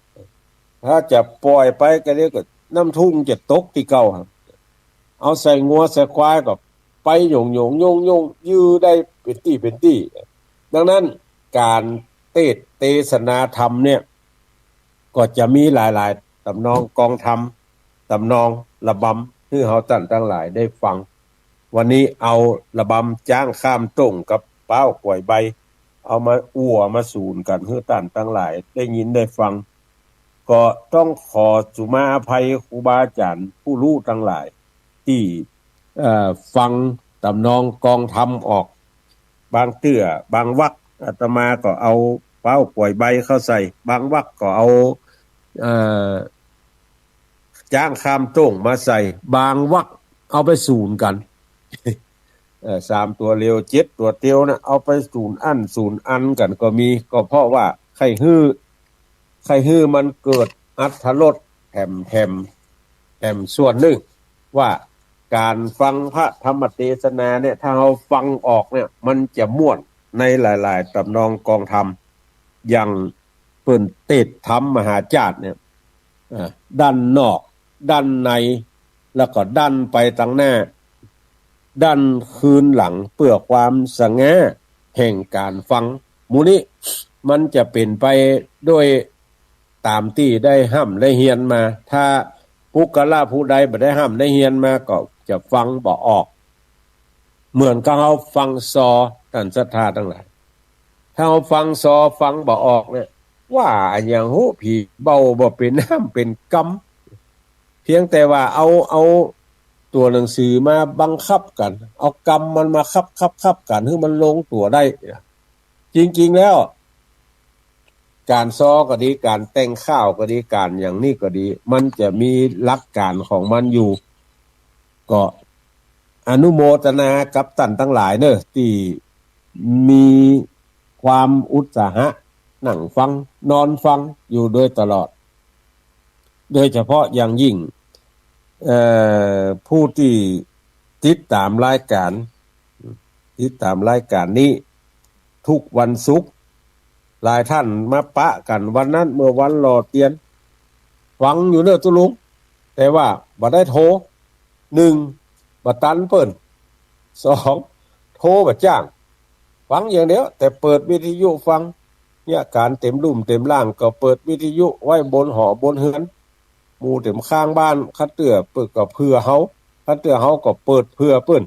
ถ้าจะป่อยไปก็เดี๋ยวก็น้ำทุ่งจะตกตี้เก่าหั้น เอาใส่งัวใส่ควายก็ไปหย่งหย่งหย่งหย่ง ยื้อได้เป๋นตี้เป๋นตี้ ดังนั้นก๋านเตสน์เตสนาธรรมเนี่ย ก็จะมีหลายๆ ทำนองกลองธรรม ทำนองระบำ หื้อเฮาต้านตังหลายได้ฟัง วันนี้เอาระบำจ๊างข้ามโต้งกับป๊าวก๋วยใบ เอามาอู้มาสูนกั๋น หื้อต้านตังหลายได้ยินได้ฟัง ก็ต้องขอสุมาอภัยครูบาอาจ๋ารย์ผู้ฮู้ตังหลาย ตี้ เอ่อ ฟังทำนองกลองธรรมออก บางเตื้อ บางวรรค อาตมาก็เอาป๊าวก๋วยใบเข้าใส่ บางวรรคก็เอา เอ่อ จ๊างข้ามโต้งมาใส่ บางวรรคเอาไปสูนกั๋น เอ่อ สามตั๋วเร็ว เจ็ดตั๋วเตียวนะ เอาไปสูนอั้นสูนอันกั๋นก็มี ก็เพราะว่าใค่หื้อ ใค่หื้อมันเกิดอรรถรสแถม แถม แถมส่วนนึ่ง ว่าก๋านฟังพระธรรมเตสนาเนี่ย ถ้าเฮาฟังออกเนี่ย มันจะม่วนในหลายๆ ทำนองกลองธรรม อย่างเปิ้นเตสน์ธรรมมหาจาตุเนี่ย อ่า ด้านนอก ด้านใน แล้วก็ด้านไปตังหน้า ด้านคืนหลัง เปื้อความสง่าแห่งก๋านฟัง หมู่นี้มันจะเป๋นไปโดยต๋ามตี้ได้ฮ่ำได้เฮียนมา ถ้า ปุคคละผู้ใดบ่ได้ฮ่ำได้เฮียนมาก็จะฟังบ่ออก เหมือนกับเฮาฟังซอ ต้านศรัทธาตังหลาย ถ้าเฮาฟังซอฟังบ่ออกเนี่ย ว่าอะหยังฮู้ ผีเบ้าบ่เป๋นน้ำเป๋นกำ เพียงแต่ว่าเอา เอาตั๋วหนังสือมาบังคับกั๋น เอากำมันมาคับ คับ คับกั๋น หื้อมันลงตั๋วได้ จริงๆ แล้ว ก๋านซอก็ดี ก๋านแต่งข่าวก็ดี ก๋านอย่างนี้ก็ดี มันจะมีหลักก๋านของมันอยู่ ก็อนุโมทนากับต้านตังหลายเน่อ ตี้มีความอุตสาหะ นั่งฟัง นอนฟังอยู่โดยตลอด โดยเฉพาะอย่างยิ่ง เอ่อ ผู้ตี้ติดต๋ามรายก๋าน ติดต๋ามรายก๋านนี้ทุกวันศุกร์ หลายต้านมาปะกั๋นวันนั้น เมื่อวันหล่อเตียน ฟังอยู่เน่อตุ๊ลุง แต่ว่าบ่ได้โทร นึ่ง บ่ตันเปิ้น สอง โทรบ่จ้าง ฟังอย่างเดียว แต่เปิดวิทยุฟัง เนี่ย ก๋านเต๋มลุ่มเต๋มล่างก็เปิดวิทยุไว้บนหอ บนเฮือน หมู่เต๋มข้างบ้าน คันเตื้อเปิ้นก็เผื่อเฮา คันเตื้อเฮาก็เปิดเผื่อเปิ้น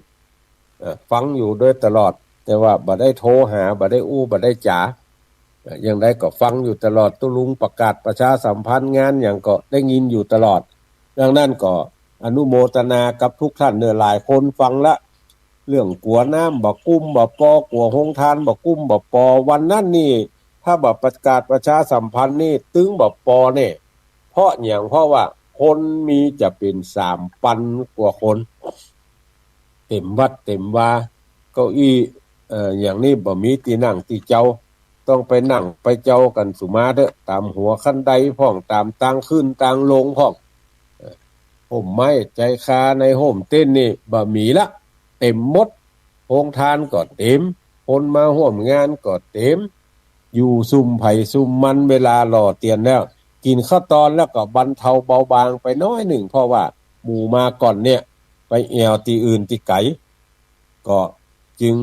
เอ่อ ฟังอยู่โดยตลอด แต่ว่าบ่ได้โทรหา บ่ได้อู้ บ่ได้จ๋า เอ่อ อย่างใดก็ฟังอยู่ตลอด ตุ๊ลุงประกาศประชาสัมพันธ์งานหยังก็ได้ยินอยู่ตลอด ดังนั้นก็อนุโมทนากับทุกต้านเน่อ หลายคนฟังละ เรื่องกั๋วน้ำบ่กุ้มบ่ปอ กั๋วโฮงทานบ่กุ้มบ่ปอ วันนั้นนี่ ถ้าบ่ประกาศประชาสัมพันธ์นี่ ตึงบ่ปอแน่ เพราะหยัง เพราะว่าคนมีจะเป๋นสามปันกว่าคน เต๋มวัดเต๋มวา เก้าอี้ เอ่อ อย่างนี้บ่มีตี้นั่งตี้เจ้า ต้องไปนั่งไปเจ้ากั๋นสุมาเต๊อะ ต๋ามหัวคันไดพ่อง ต๋ามตางขึ้นตางลงพ่อง เอ่อ ฮ่มไม้ใจ๋คาในฮ่มเต็นท์นี่บ่มีละ เต๋มหมด โฮงทานก็เต๋ม คนมาฮ่วมงานก็เต๋ม อยู่ซุมใผซุมมัน เวลาหล่อเตียนแล้ว กิ๋นข้าวตอนแล้วก็บรรเทาเบาบางไปน้อยนึ่ง เพราะว่าหมู่มาก่อนเนี่ย ไปแอ่วตี้อื่นตี้ไก๋ ก็จึง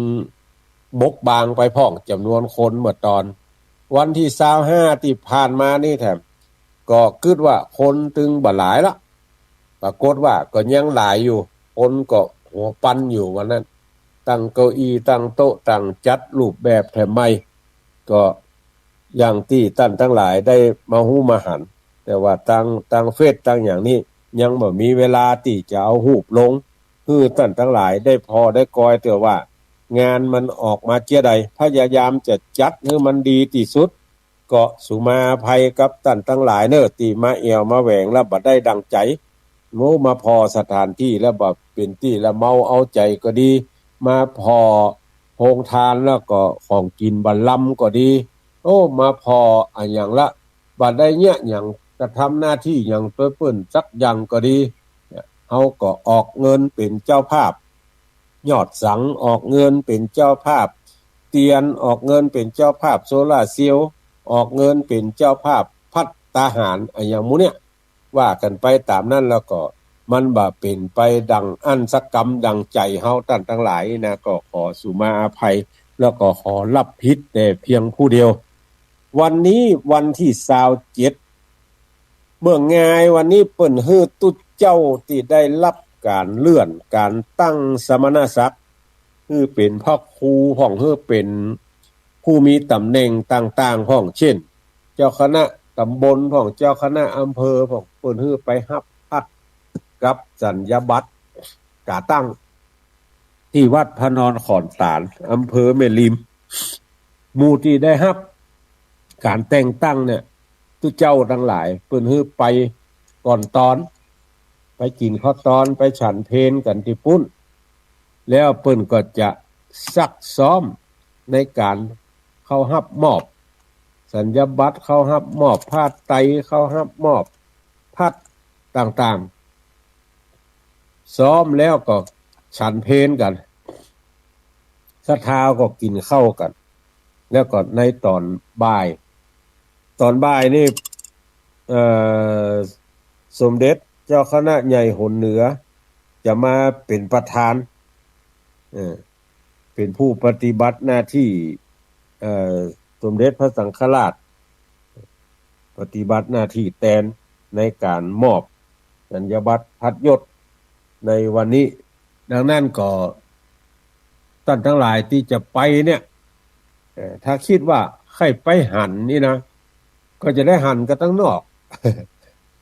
บกบางไปพ่องจ๋ำนวนคนเมื่อตอน วันตี้ซาวห้าตี้ผ่านมานี่แถม ก็กึ๊ดว่าคนตึงบ่หลายละ ปรากฏว่าก็ยังหลายอยู่ คนก็หัวปันอยู่วันนั้น ตั้งเก้าอี้ ตั้งโต๊ะ ตั้งจัดรูปแบบแถมใหม่ ก็อย่างตี้ต้านตังหลายได้มาฮู้มาหัน แต่ว่าตาง ตางเฟซ ตางอย่างนี้ ยังบ่มีเวลาตี้จะเอาฮูปลง หื้อต้านตังหลายได้ผ่อได้กอยเตื้อว่า งานมันออกมาเจียใด พยายามจะจัดหื้อมันดีตี้สุด ก็สุมาอภัยกับต้านตังหลายเน่อ ตี้มาแอ่วมาแหวงแล้วบ่ได้ดั่งใจ๋ โอ้ มาผ่อสถานตี้แล้วบ่เป๋นตี้ละเมาเอาใจ๋ก็ดี มาผ่อโฮงทานแล้วก็ของกิ๋นบ่ลำก็ดี โอ้ มาผ่ออะหยังละ บ่ได้เยียะหยัง กระทำหน้าตี้หยังโตยเปิ้นสักอย่างก็ดี เฮาก็ออกเงินเป๋นเจ้าภาพ ยอดสังออกเงินเป๋นเจ้าภาพ เตียนออกเงินเป๋นเจ้าภาพ โซลาร์เซลล์ออกเงินเป๋นเจ้าภาพ ภัตตาหาร อะหยังหมู่เนี่ย ว่ากั๋นไปต๋ามนั้น แล้วก็มันบ่เป๋นไปดั่งอั้นสักกำดั่งใจ๋เฮาต้านตังหลายนะ ก็ขอสุมาอภัย แล้วก็ขอรับผิดแต่เพียงผู้เดียว วันนี้วันตี้ซาวเจ็ด เมื่องายวันนี้เปิ้นหื้อตุ๊เจ้าตี้ได้ฮับก๋านเลื่อนก๋านตั้งสมณศักดิ์ หื้อเป๋นพระครูพ่อง หื้อเป๋นผู้มีต๋ำแหน่งต่างๆ พ่อง เจ้น เจ้าคณะต๋ำบลพ่อง เจ้าคณะอำเภอพ่อง เปิ้นหื้อไปฮับพัดกับสัญญาบัตรก๋าตั้ง ตี้วัดพระนอนขอนตาล อำเภอแม่ริม หมู่ตี้ได้ฮับก๋านแต่งตั้งเนี่ย ตุ๊เจ้าตังหลาย เปิ้นหื้อไปก่อนตอน ไปกิ๋นข้าวตอน ไปฉันเพลกั๋นตี้ปุ้น แล้วเปิ้นก็จะซักซ้อมในก๋านเข้าฮับมอบสัญญาบัตร เข้าฮับมอบผ้าไตร เข้าฮับมอบพัดต่างๆ ซ้อมแล้วก็ฉันเพลกั๋น ศรัทธาก็กิ๋นข้าวกั๋น แล้วก็ในต๋อนบ่าย ต๋อนบ่ายนี่ เอ่อ สมเด็จเจ้าคณะใหญ่หนเหนือ จะมาเป๋นประธาน เอ่อ เป๋นผู้ปฏิบัติหน้าตี้ เอ่อ สมเด็จพระสังฆราช ปฏิบัติหน้าตี้แตนในก๋านมอบ สัญญาบัตรพัดยศในวันนี้ ดังนั้นก็ ต้านตังหลายตี้จะไปเนี่ย เอ่อ ถ้าคิดว่าใค่ไปหั้นนี่นะ ก็จะได้หั้นกั๋นตังนอก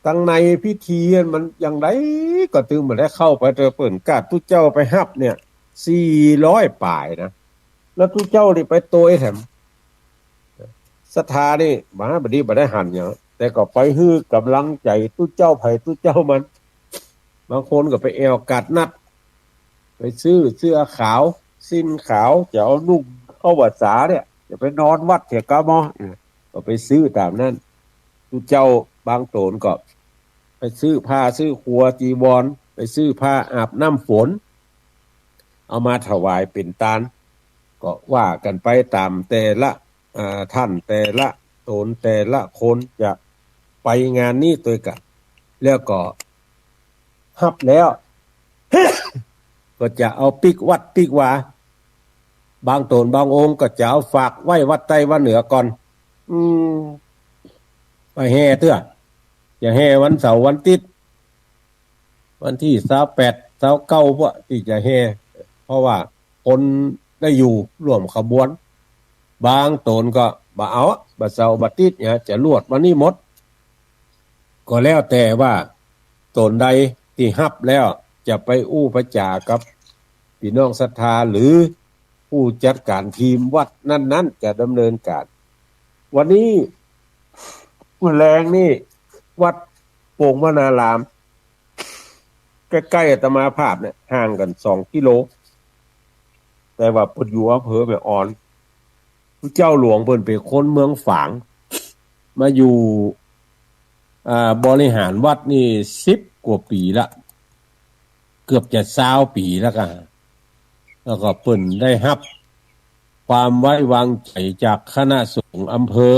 ตังในพิธีมันอย่างใดก็ตึงบ่ได้เข้าไป แต่เปิ้นกาดตุ๊เจ้าไปฮับเนี่ย สี่ร้อยป๋ายนะ แล้วตุ๊เจ้านี่ไปโตยแถม ศรัทธานี่ บ่า บ่ดี บ่ได้หั้นหยัง แต่ก็ไปหื้อก๋ำลังใจ๋ตุ๊เจ้าใผตุ๊เจ้ามัน บางคนก็ไปแอ่วก๋าดนัด ไปซื้อเสื้อขาว สิ้นขาว จะเอานุ่งเข้าพรรษาเนี่ย จะไปนอนวัดเสียกาหมอ ก็ไปซื้อต๋ามนั้น ตุ๊เจ้าบางต๋นก็ไปซื้อผ้า ซื้อขัวจีวร ไปซื้อผ้าอาบน้ำฝน เอามาถวายเป๋นตาน ก็ว่ากั๋นไปต๋ามแต่ละ อ่า ต้านแต่ละต๋นแต่ละคนจะไปงานนี้ตวยกั๋น แล้วก็ฮับแล้ว ก็จะเอาปิ๊กวัดปิ๊กวา บางต๋นบางองค์ก็จะเอาฝากไว้วัดใต้วัดเหนือก่อน อืม ไปแห่เตื้อ จะแห่วันเสาร์วันอาทิตย์ วันตี้ซาวแปด ซาวเก้า พวกตี้จะแห่ เพราะว่าคนได้อยู่ร่วมขบวน บางต๋นก็บ่เอาอะ บ่เสาร์บ่อาทิตย์เนี่ย จะลวดวันนี้หมด ก็แล้วแต่ว่าต๋นใดตี้ฮับแล้วจะไปอู้ไปจ๋ากับปี้น้องศรัทธา หรือผู้จัดก๋านทีมวัดนั้นๆ จะดำเนินก๋าน วันนี้ เมื่อแลงนี่ วัดโป่งวนาราม ใก้ๆ อาตมาภาพเนี่ย ห่างกั๋นสองกิโล แต่ว่าเปิ้นอยู่อำเภอแม่อ่อน ตุ๊เจ้าหลวงเปิ้นเป๋นคนเมืองฝาง มาอยู่ อ่า บริหารวัดนี่สิบกว่าปี๋ละ เกือบจะซาวปี๋แล้วก็ แล้วก็เปิ้นได้ฮับความไว้วางใจ๋จากคณะสงฆ์อำเภอ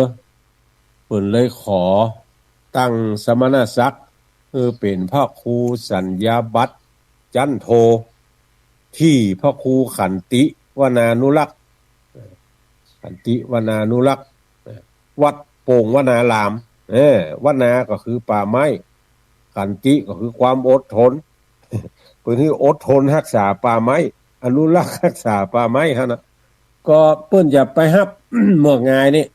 เปิ้นเลยขอตั้งสมณศักดิ์ คือเป๋นพระครูสัญญาบัตรจั้นโท ตี้พระครูขันติวนานุรักษ์ ขันติวนานุรักษ์ วัดโป่งวนาราม เออ วนาก็คือป่าไม้ ขันติก็คือความอดทน เปิ้นหื้ออดทนฮักษาป่าไม้ อนุรักษ์ฮักษาป่าไม้หั้นนะ ก็เปิ้นจะไปฮับ เมื่องายนี่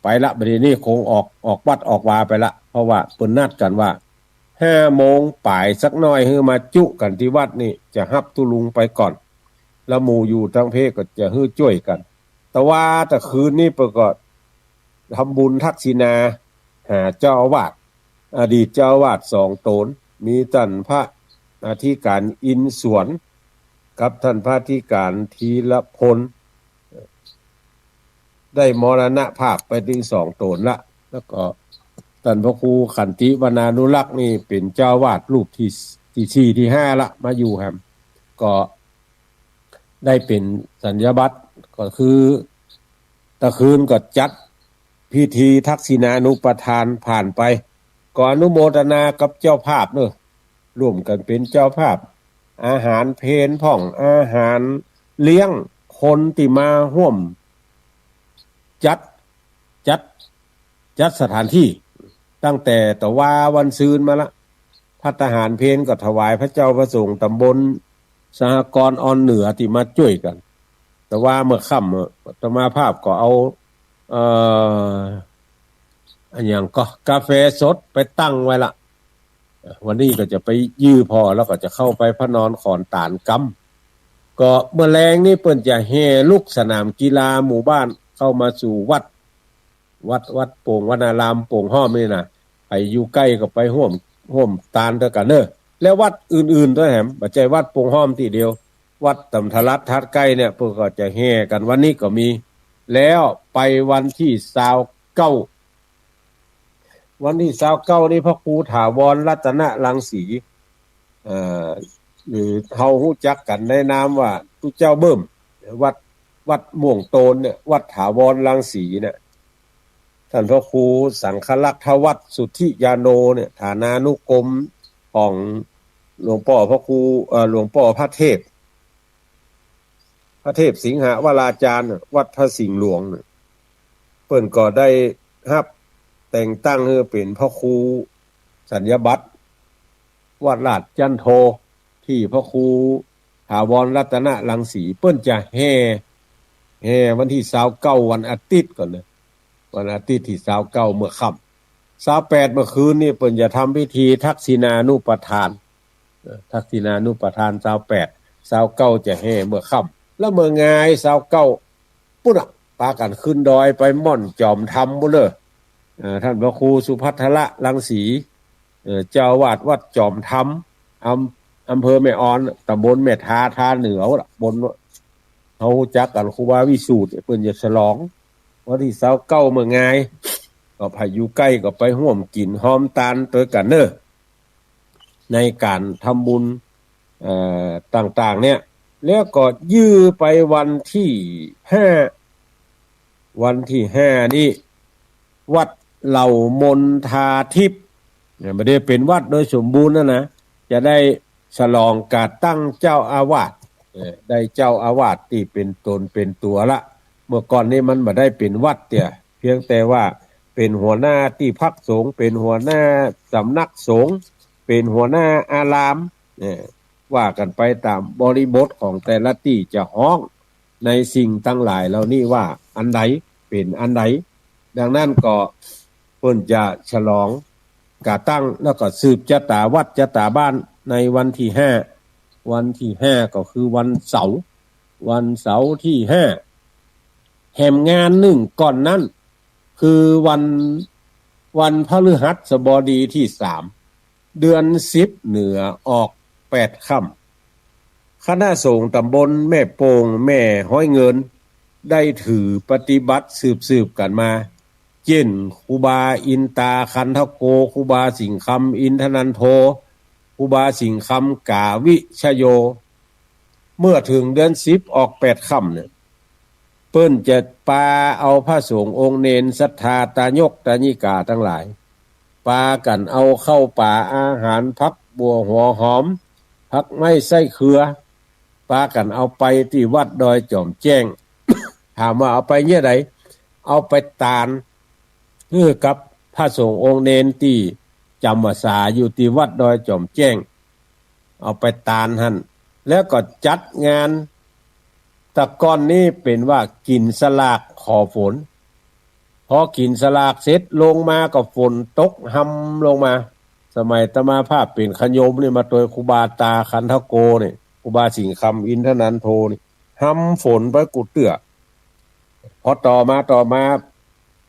ไปละ บ่าเดี่ยวนี้คงออก ออกวัดออกวาไปละ เพราะว่าเปิ้นนัดกั๋นว่า ห้าโมงป๋ายสักหน้อย หื้อมาจุกั๋นตี้วัดนี่ จะฮับตุ๊ลุงไปก่อน แล้วหมู่อยู่ตังเพก็จะหื้อจ้วยกั๋น แต่ว่าตะคืนนี้เปิ้นก็ทำบุญทักษิณาหาเจ้าอาวาส อดีตเจ้าอาวาสสองต๋น มีต้านพระอธิก๋านอินสวน กับต้านพระอธิก๋านธีรพล ได้มรณภาพไปตึงสองต๋นละ แล้วก็ต้านพระครูขันติวนานุรักษ์นี่เป๋นเจ้าอาวาสรูปตี้ ตี้สี่ตี้ห้าละ มาอยู่แหม ก็ได้เป๋นสัญญาบัตร ก็คือตะคืนก็จัดพิธีทักษิณานุปทานผ่านไป ก็อนุโมทนากับเจ้าภาพเนาะ ร่วมกั๋นเป๋นเจ้าภาพ อาหารเพลพ่อง อาหารเลี้ยงคนตี้มาฮ่วมจัด จัด จัดสถานตี้ ตั้งแต่ตะวาวันซืนมาละ ภัตตาหารเพลก็ถวายพระเจ้าพระสงฆ์ต๋ำบลสหกรณ์อ่อนเหนือตี้มาจ้วยกั๋น ตะวาเมื่อค่ำอะ อาตมาภาพก็เอา เอ่อ อะหยังก็ กาแฟสดไปตั้งไว้ละ วันนี้ก็จะไปยื้อผ่อ แล้วก็จะเข้าไปพระนอนขอนตาลกำ ก็เมื่อแลงนี่เปิ้นจะแห่ลุกสนามกีฬาหมู่บ้านเข้ามาสู่วัด วัด วัดโป่งวนารามโป่งห้อมนี่นะ ใผอยู่ใก้ก็ไปฮ่วม ฮ่วมตานตวยกั๋นเนาะ และวัดอื่นๆ ตวยแหม บ่ใจ้วัดโป่งห้อมตี้เดียว วัดต๋ามทะลัดถัดใก้เนี่ย เปิ้นก็จะแห่กั๋น วันนี้ก็มี แล้วไปวันตี้ซาวเก้า วันตี้ซาวเก้านี่พระครูถาวรรัตนรังสี เอ่อ หรือเฮาฮู้จักกั๋นในนามว่าตุ๊เจ้าเบิ่ม วัด วัดม่วงโตนเนี่ย วัดถาวรรังสีเนี่ย ต้านพระครูสังฆรักษ์ทวัฒน์สุทธิยาโนเนี่ย ฐานานุกรมของหลวงป้อพระครู เอ่อ หลวงป้อพระเทพ พระเทพสิงหวราจารย์น่ะ วัดพระสิงห์หลวงน่ะ เปิ้นก็ได้ฮับแต่งตั้งหื้อเป๋นพระครูสัญญาบัตร วัดราชจันโท ตี้พระครูถาวรรัตนรังสี เปิ้นจะแห่ แห่วันตี้ซาวเก้า วันอาทิตย์ก่อนเน่อ วันอาทิตย์ตี้ซาวเก้าเมื่อค่ำ ซาวแปดเมื่อคืนนี่เปิ้นจะทำพิธีทักษิณานุปทาน เอ่อ ทักษิณานุปทานซาวแปด ซาวเก้าจะแห่เมื่อค่ำ แล้วเมื่องายซาวเก้า ปุ้นน่ะ ปากั๋นขึ้นดอยไปม่อนจอมธรรมปุ้นเน่อ เอ่อ ต้านพระครูสุภัทรรังสี เอ่อ เจ้าอาวาสวัดจอมธรรม อำ อำเภอแม่ออน ต๋ำบลแม่ทา ทาเหนือล่ะ บน เฮาฮู้จักกั๋น ครูบาวิสูตร เปิ้นจะฉลอง วันตี้ซาวเก้าเมื่องาย ก็ใผอยู่ใก้ก็ไปฮ่วมกิ๋นฮอมตานตวยกั๋นเน่อ ในก๋านทำบุญ เอ่อ ต่างๆ เนี่ย แล้วก็ยื้อไปวันตี้ห้า วันตี้ห้านี่ วัดเหล่ามณฑาทิพย์ เนี่ย บ่ได้เป๋นวัดโดยสมบูรณ์นะนะ จะได้ฉลองก๋าตั้งเจ้าอาวาส เอ่อ ได้เจ้าอาวาสตี้เป๋นต๋นเป๋นตั๋วละ เมื่อก่อนนี้มันบ่ได้เป๋นวัดเตื้อ เพียงแต่ว่าเป๋นหัวหน้าตี้พักสงฆ์ เป๋นหัวหน้าสำนักสงฆ์ เป๋นหัวหน้าอาราม เอ่อ ว่ากั๋นไปต๋ามบริบทของแต่ละตี้จะฮ้อง ในสิ่งตังหลายเหล่านี้ว่าอันใดเป๋นอันใด ดังนั้นก็เปิ้นจะฉลองก๋าตั้ง แล้วก็สืบจะต๋าวัดจะต๋าบ้านในวันตี้ห้า วันตี้ห้าก็คือวันเสาร์ วันเสาร์ตี้ห้า แหมงานนึ่งก่อนนั้น คือวัน วันพฤหัสบดีตี้สาม เดือนสิบเหนือออกแปดค่ำ คณะสงฆ์ต๋ำบลแม่โป่ง แม่ฮ้อยเงิน ได้ถือปฏิบัติสืบๆ กั๋นมา เจ้นครูบาอินตาคันธโก ครูบาสิงห์คำอินทนันโท ครูบาสิงห์คำกาวิชโย เมื่อเถิงเดือนสิบออกแปดค่ำเนี่ย เปิ้นจะปาเอาพระสงฆ์องค์เณรศรัทธาตายกตายิกาตังหลาย ปากั๋นเอาข้าวป๋าอาหาร ผักบั่วหัวหอม ผักไม้ไส้เครือ ปากั๋นเอาไปตี้วัดดอยจ๋อมแจ้ง ถามว่าเอาไปเยียะใด เอาไปตานหื้อกับพระสงฆ์องค์เณรตี้จ๋ำพรรษาอยู่ตี้วัดดอยจ๋อมแจ้ง เอาไปตานหั้น แล้วก็จัดงาน แต่ก่อนนี้เป๋นว่ากิ๋นสลากขอฝน พอกิ๋นสลากเสร็จลงมาก็ฝนตกฮำลงมา สมัยอาตมาภาพเป๋นขะโยมนี่มาตวยครูบาตาคันธโกนี่ ครูบาสิงห์คำอินทนันโทนี่ ฮำฝนไปกู้เตื้อ พอต่อมาต่อมา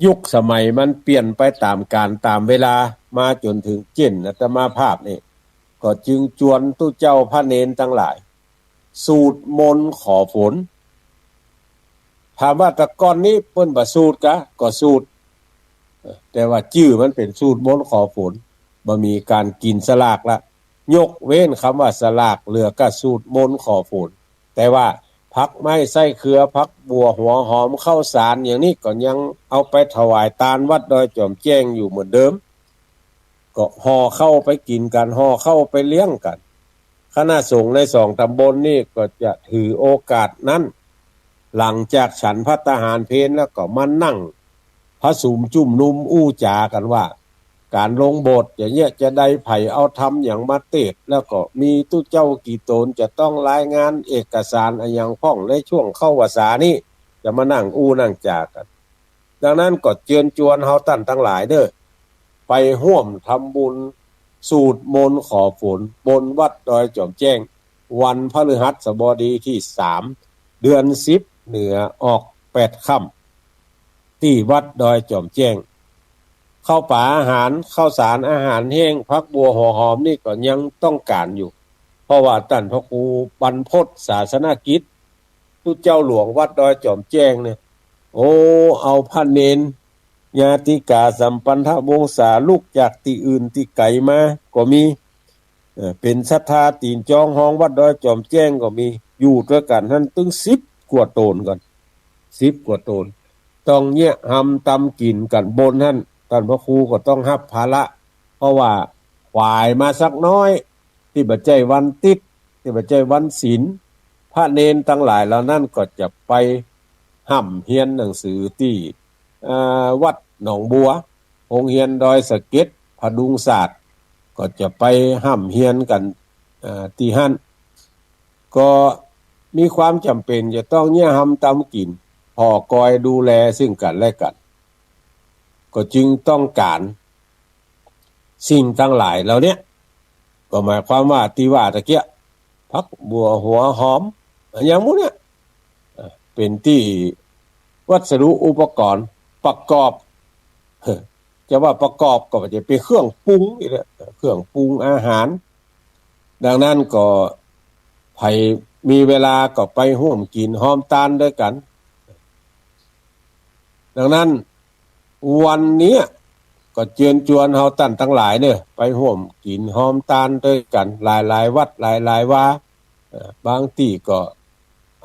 ยุคสมัยมันเปลี่ยนไปต๋ามกาลต๋ามเวลา มาจ๋นเถิงเจ้นอาตมาภาพนี่ ก็จึงจวนตุ๊เจ้าพระเณรตังหลาย สูตรมนต์ขอฝน ถามว่าแต่ก่อนนี้เปิ้นบ่สูตรกา ก็สูตร แต่ว่าจื้อมันเป๋นสูตรมนต์ขอฝน บ่มีก๋านกิ๋นสลากละ ยกเว้นกำว่าสลาก เหลือก้าสูตรมนต์ขอฝน แต่ว่าผักไม้ไส้เครือ ผักบั่วหัวหอม ข้าวสารอย่างนี้ก็ยังเอาไปถวายตานวัดดอยจ๋อมแจ้งอยู่เหมือนเดิม ก็ห่อข้าวไปกิ๋นกั๋น ห่อข้าวไปเลี้ยงกั๋น คณะสงฆ์ในสองต๋ำบลนี่ก็จะถือโอกาสนั้น หลังจากฉันภัตตาหารเพลแล้วก็มานั่งประชุมจุมนุมอู้จ๋ากั๋นว่า ก๋านลงโบสถ์จะเยียะจะใด ใผเอาธรรมหยังมาเตสน์ แล้วก็มีตุ๊เจ้ากี่ต๋น จะต้องรายงานเอกสารอะหยังพ่องในช่วงเข้าพรรษานี้ จะมานั่งอู้นั่งจ๋ากั๋น ดังนั้นก็เจิญจวนเฮาต้านตังหลายเน่อ ไปฮ่วมทำบุญสูตรมนต์ขอฝนบนวัดดอยจ๋อมแจ้ง วันพฤหัสบดีตี้สาม เดือนสิบเหนือออกแปดค่ำ ตี้วัดดอยจ๋อมแจ้ง ข้าวป๋าอาหาร ข้าวสารอาหารแห้ง ผักบั่วหัวหอมนี่ก็ยังต้องก๋านอยู่ เพราะว่าต้านพระครูบรรพตศาสนกิจ ตุ๊เจ้าหลวงวัดดอยจ๋อมแจ้งเนี่ย โอ้ เอาพระเณร ญาติกาสัมปันธวงศา ลุกจากตี้อื่นตี้ไก๋มาก็มี เอ่อ เป๋นศรัทธาตี๋นจองฮองวัดดอยจ๋อมแจ้งก็มี อยู่ตวยกั๋นหั้นตึงสิบกว่าต๋นก่อน สิบกว่าต๋น ต้องเยียะฮำตำกิ๋นกั๋นบนหั้น ต้านพระครูก็ต้องฮับภาระ เพราะว่าขวายมาสักน้อย ตี้บ่ใจ้วันติ๊ด ตี้บ่ใจ้วันศีล พระเณรตังหลายเหล่านั้นก็จะไปฮ่ำเฮียนหนังสือตี้ เอ่อ วัดหนองบัว โฮงเฮียนดอยสะเก็ด ผดุงศาสตร์ ก็จะไปฮ่ำเฮียนกั๋น เอ่อ ตี้หั้น ก็มีความจ๋ำเป๋นจะต้องเยียะฮำตำกิ๋น ผ่อกอยดูแลซึ่งกั๋นและกั๋น ก็จึงต้องก๋านสิ่งตังหลายเหล่าเนี้ย ก็หมายความว่าตี้ว่าตะเกียะ ผักบั่วหัวหอม อะหยังหมู่เนี้ย เอ่อ เป๋นตี้วัสดุอุปกรณ์ประกอบ จะว่าประกอบก็จะเป๋นเครื่องปรุงนี่แหละ เครื่องปรุงอาหาร ดังนั้นก็ใผมีเวลาก็ไปฮ่วมกิ๋นฮอมตานตวยกั๋น ดังนั้นวันเนี้ยก็เจิญจวนเฮาต้านตังหลายเน่อ ไปฮ่วมกิ๋นฮอมตานตวยกั๋น หลายๆ วัดหลายๆ วา เอ่อ บางตี้ก็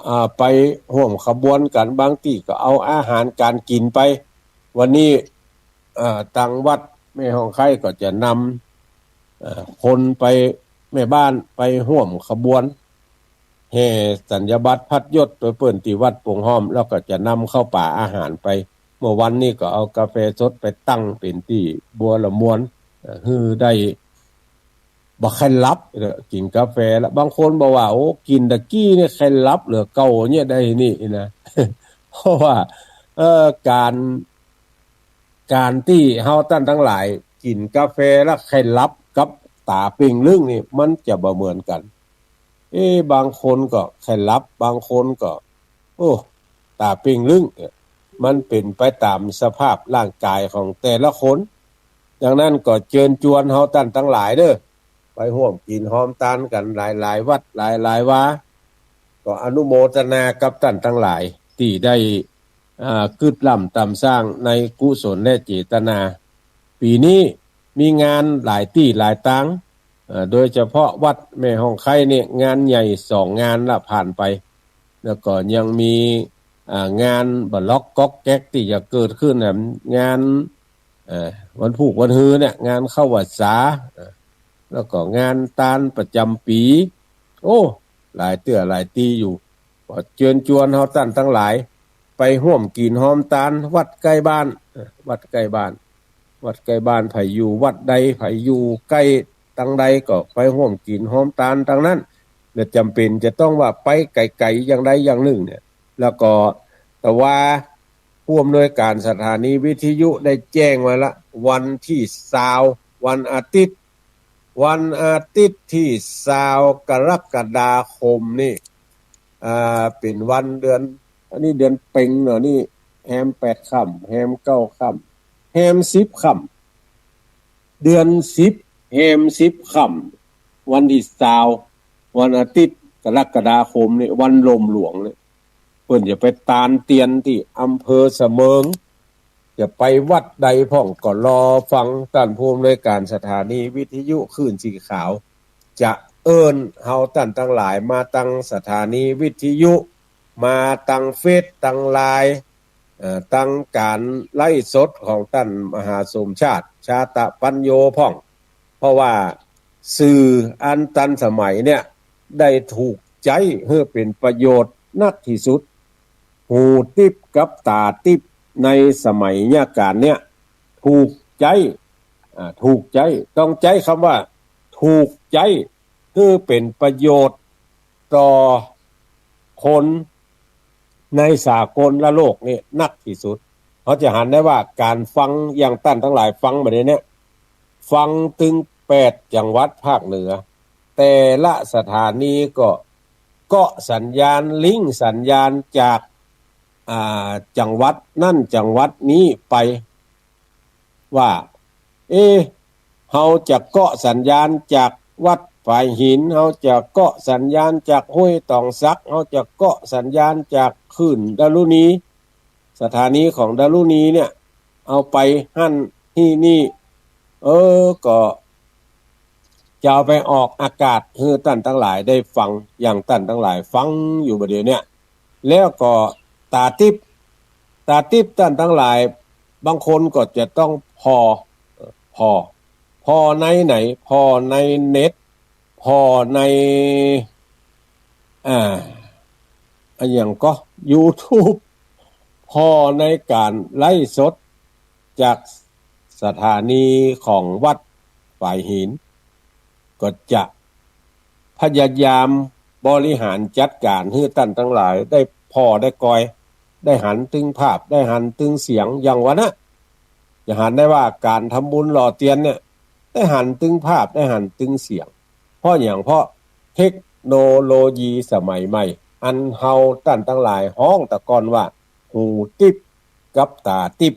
อ่า ไปฮ่วมขบวนกั๋น บางตี้ก็เอาอาหารก๋านกิ๋นไป วันนี้ เอ่อ ตางวัดแม่ฮ่องไคร้ก็จะนำ เอ่อ คนไป แม่บ้านไปฮ่วมขบวน แห่สัญญาบัตรพัดยศไปเปิ้นตี้วัดโป่งฮ้อม แล้วก็จะนำข้าวป๋าอาหารไป เมื่อวันนี้ก็เอากาแฟสดไปตั้งเป๋นตี้บัวละมวน เอ่อ หื้อได้ บ่ใค่หลับ เออ กิ๋นกาแฟแล้ว บางคนบอกว่า โอ้ กิ๋นตะกี้เนี่ยใค่หลับเหลือเก่าเนี่ยได้นี่นะ เพราะว่า เอ่อ ก๋าน ก๋านตี้เฮาต้านตังหลายกิ๋นกาแฟแล้วใค่หลับกับต๋าเป่งลึ้งนี่ มันจะบ่เหมือนกั๋น เอ๊ะ บางคนก็ใค่หลับ บางคนก็ โอ้ ต๋าเป่งลึ้ง เอ่อ มันเป๋นไปต๋ามสภาพร่างก๋ายของแต่ละคน ดังนั้นก็เจิญจวนเฮาต้านตังหลายเน่อ ไปฮ่วมกิ๋นฮอมตานกั๋นหลายๆ วัดหลายๆ วา ก็อนุโมทนากับต้านตังหลายตี้ได้ อ่า กึ๊ดล้ำต๋ามสร้างในกุศลและเจตนา ปี๋นี้มีงานหลายตี้หลายตาง เอ่อ โดยเฉพาะวัดแม่ฮ่องไคร้เนี่ย งานใหญ่สองงานละผ่านไป แล้วก็ยังมี อ่า งานบ่าล็อกก๊อกแก๊กตี้จะเกิดขึ้นน่ะ งาน เอ่อ วันพูกวันฮือเนี่ย งานเข้าพรรษา เอ่อ แล้วก็งานตานประจ๋ำปี๋ โอ้ หลายเตื้อหลายตี้อยู่ ก็เจิญจวนเฮาต้านตังหลาย ไปฮ่วมกิ๋นฮอมตานวัดใก้บ้าน เอ่อ วัดใก้บ้าน วัดใก้บ้าน ใผอยู่วัดใด ใผอยู่ใก้ตางใดก็ไปฮ่วมกิ๋นฮอมตานตางนั้น บ่จ๋ำเป๋นจะต้องว่าไปไก๋ๆ อย่างใดอย่างนึ่งเนี่ย แล้วก็ แต่ว่าผู้อำนวยก๋านสถานีวิทยุได้แจ้งไว้ละ วันตี้ซาว วันอาทิตย์ วันอาทิตย์ตี้ซาวกรกฎาคมนี่ อ่า เป๋นวันเดือน อันนี้เดือนเพ็ญเนาะ นี่แฮมแปดค่ำ แฮมเก้าค่ำ แฮมสิบค่ำ เดือนสิบ แฮมสิบค่ำ วันตี้ซาว วันอาทิตย์ กรกฎาคมนี่ วันลมหลวงนี่ เปิ้นจะไปตานเตียนตี้อำเภอเสมิง จะไปวัดใดพ่องก็รอฟังต้านผู้อำนวยก๋านสถานีวิทยุคลื่นสีขาว จะเอิ้นเฮาต้านตังหลายมาตังสถานีวิทยุ มาตังเฟซตังไลน์ เอ่อ ตังก๋านไลฟ์สดของต้านมหาสมชาติ ชาตะปัญโญพ่อง เพราะว่าสื่ออันตันสมัยเนี่ย ได้ถูกใจ๊หื้อเป๋นประโยชน์นักตี้สุด หูติ๊บกับต๋าติ๊บในสมัยยะก๋านเนี่ย ถูกใจ๊ อ่า ถูกใจ๊ ต้องใจ๊กำว่าถูกใจ๊ หื้อเป๋นประโยชน์ต่อคนในสากลโลกนี่นักตี้สุด เฮาจะหันได้ว่าก๋านฟังอย่างต้านตังหลายฟังมาเดี๋ยวนี้ ฟังตึงแปดจังหวัดภาคเหนือ แต่ละสถานีก็เกาะสัญญาณ ลิงก์สัญญาณจาก อ่า จังหวัดนั้นจังหวัดนี้ไป ว่า เอ๊ะ เฮาจะเกาะสัญญาณจากวัดฝายหิน เฮาจะเกาะสัญญาณจากห้วยต๋องสัก เฮาจะเกาะสัญญาณจากคลื่นดารุณี สถานีของดารุณีเนี่ย เอาไปหั้นที่นี่ เออ ก็จะเอาไปออกอากาศหื้อต้านตังหลายได้ฟัง อย่างต้านตังหลายฟังอยู่บ่าเดี๋ยวเนี่ย แล้วก็ต๋าติ๊บ ต๋าติ๊บต้านตังหลาย บางคนก็จะต้องผ่อ เอ่อ ผ่อ ผ่อในไหน ผ่อในเน็ต ผ่อใน อ่า อะหยังก็ YouTube ผ่อในก๋านไลฟ์สดจากสถานีของวัดฝายหิน ก็จะพยายามบริหารจัดก๋านหื้อต้านตังหลายได้ผ่อได้กอย ได้หันตึงภาพ ได้หันตึงเสียง อย่างวานะ จะหันได้ว่าก๋านทำบุญหล่อเตียนเนี่ย ได้หันตึงภาพ ได้หันตึงเสียง เพราะหยัง เพราะเทคโนโลยีสมัยใหม่ อันเฮาต้านตังหลายฮ้องแต่ก่อนว่า หูติ๊บกับต๋าติ๊บ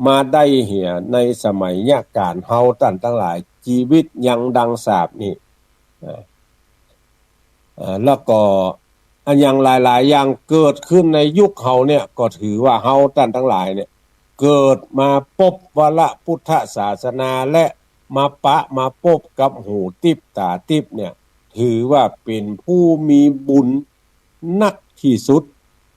มาได้เหียในสมัยเยียะก๋านเฮาต้านตังหลาย จีวิตยังดังสาปนี่ อ่า อ่า แล้วก็อันอย่างหลายๆ อย่างเกิดขึ้นในยุคเฮาเนี่ย ก็ถือว่าเฮาต้านตังหลายเนี่ย เกิดมาปบวรพุทธศาสนาและมาปะมาปบกับหูติ๊บต๋าติ๊บเนี่ย ถือว่าเป๋นผู้มีบุญนักตี้สุด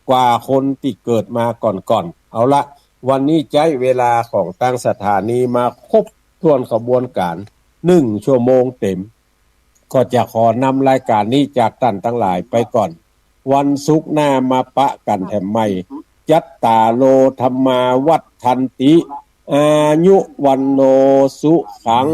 กว่าคนตี้เกิดมาก่อนๆ เอาละ วันนี้ใจ๊เวลาของตางสถานีมาครบถ้วนขบวนก๋านหนึ่งชั่วโมงเต็ม ก็จะขอนำรายก๋านนี้จากต้านตังหลายไปก่อน วันศุกร์หน้ามาปะกั๋นแถมใหม่ จัตตาโร ธัมมา วัฑฒันติ อายุ วัณโณ สุขัง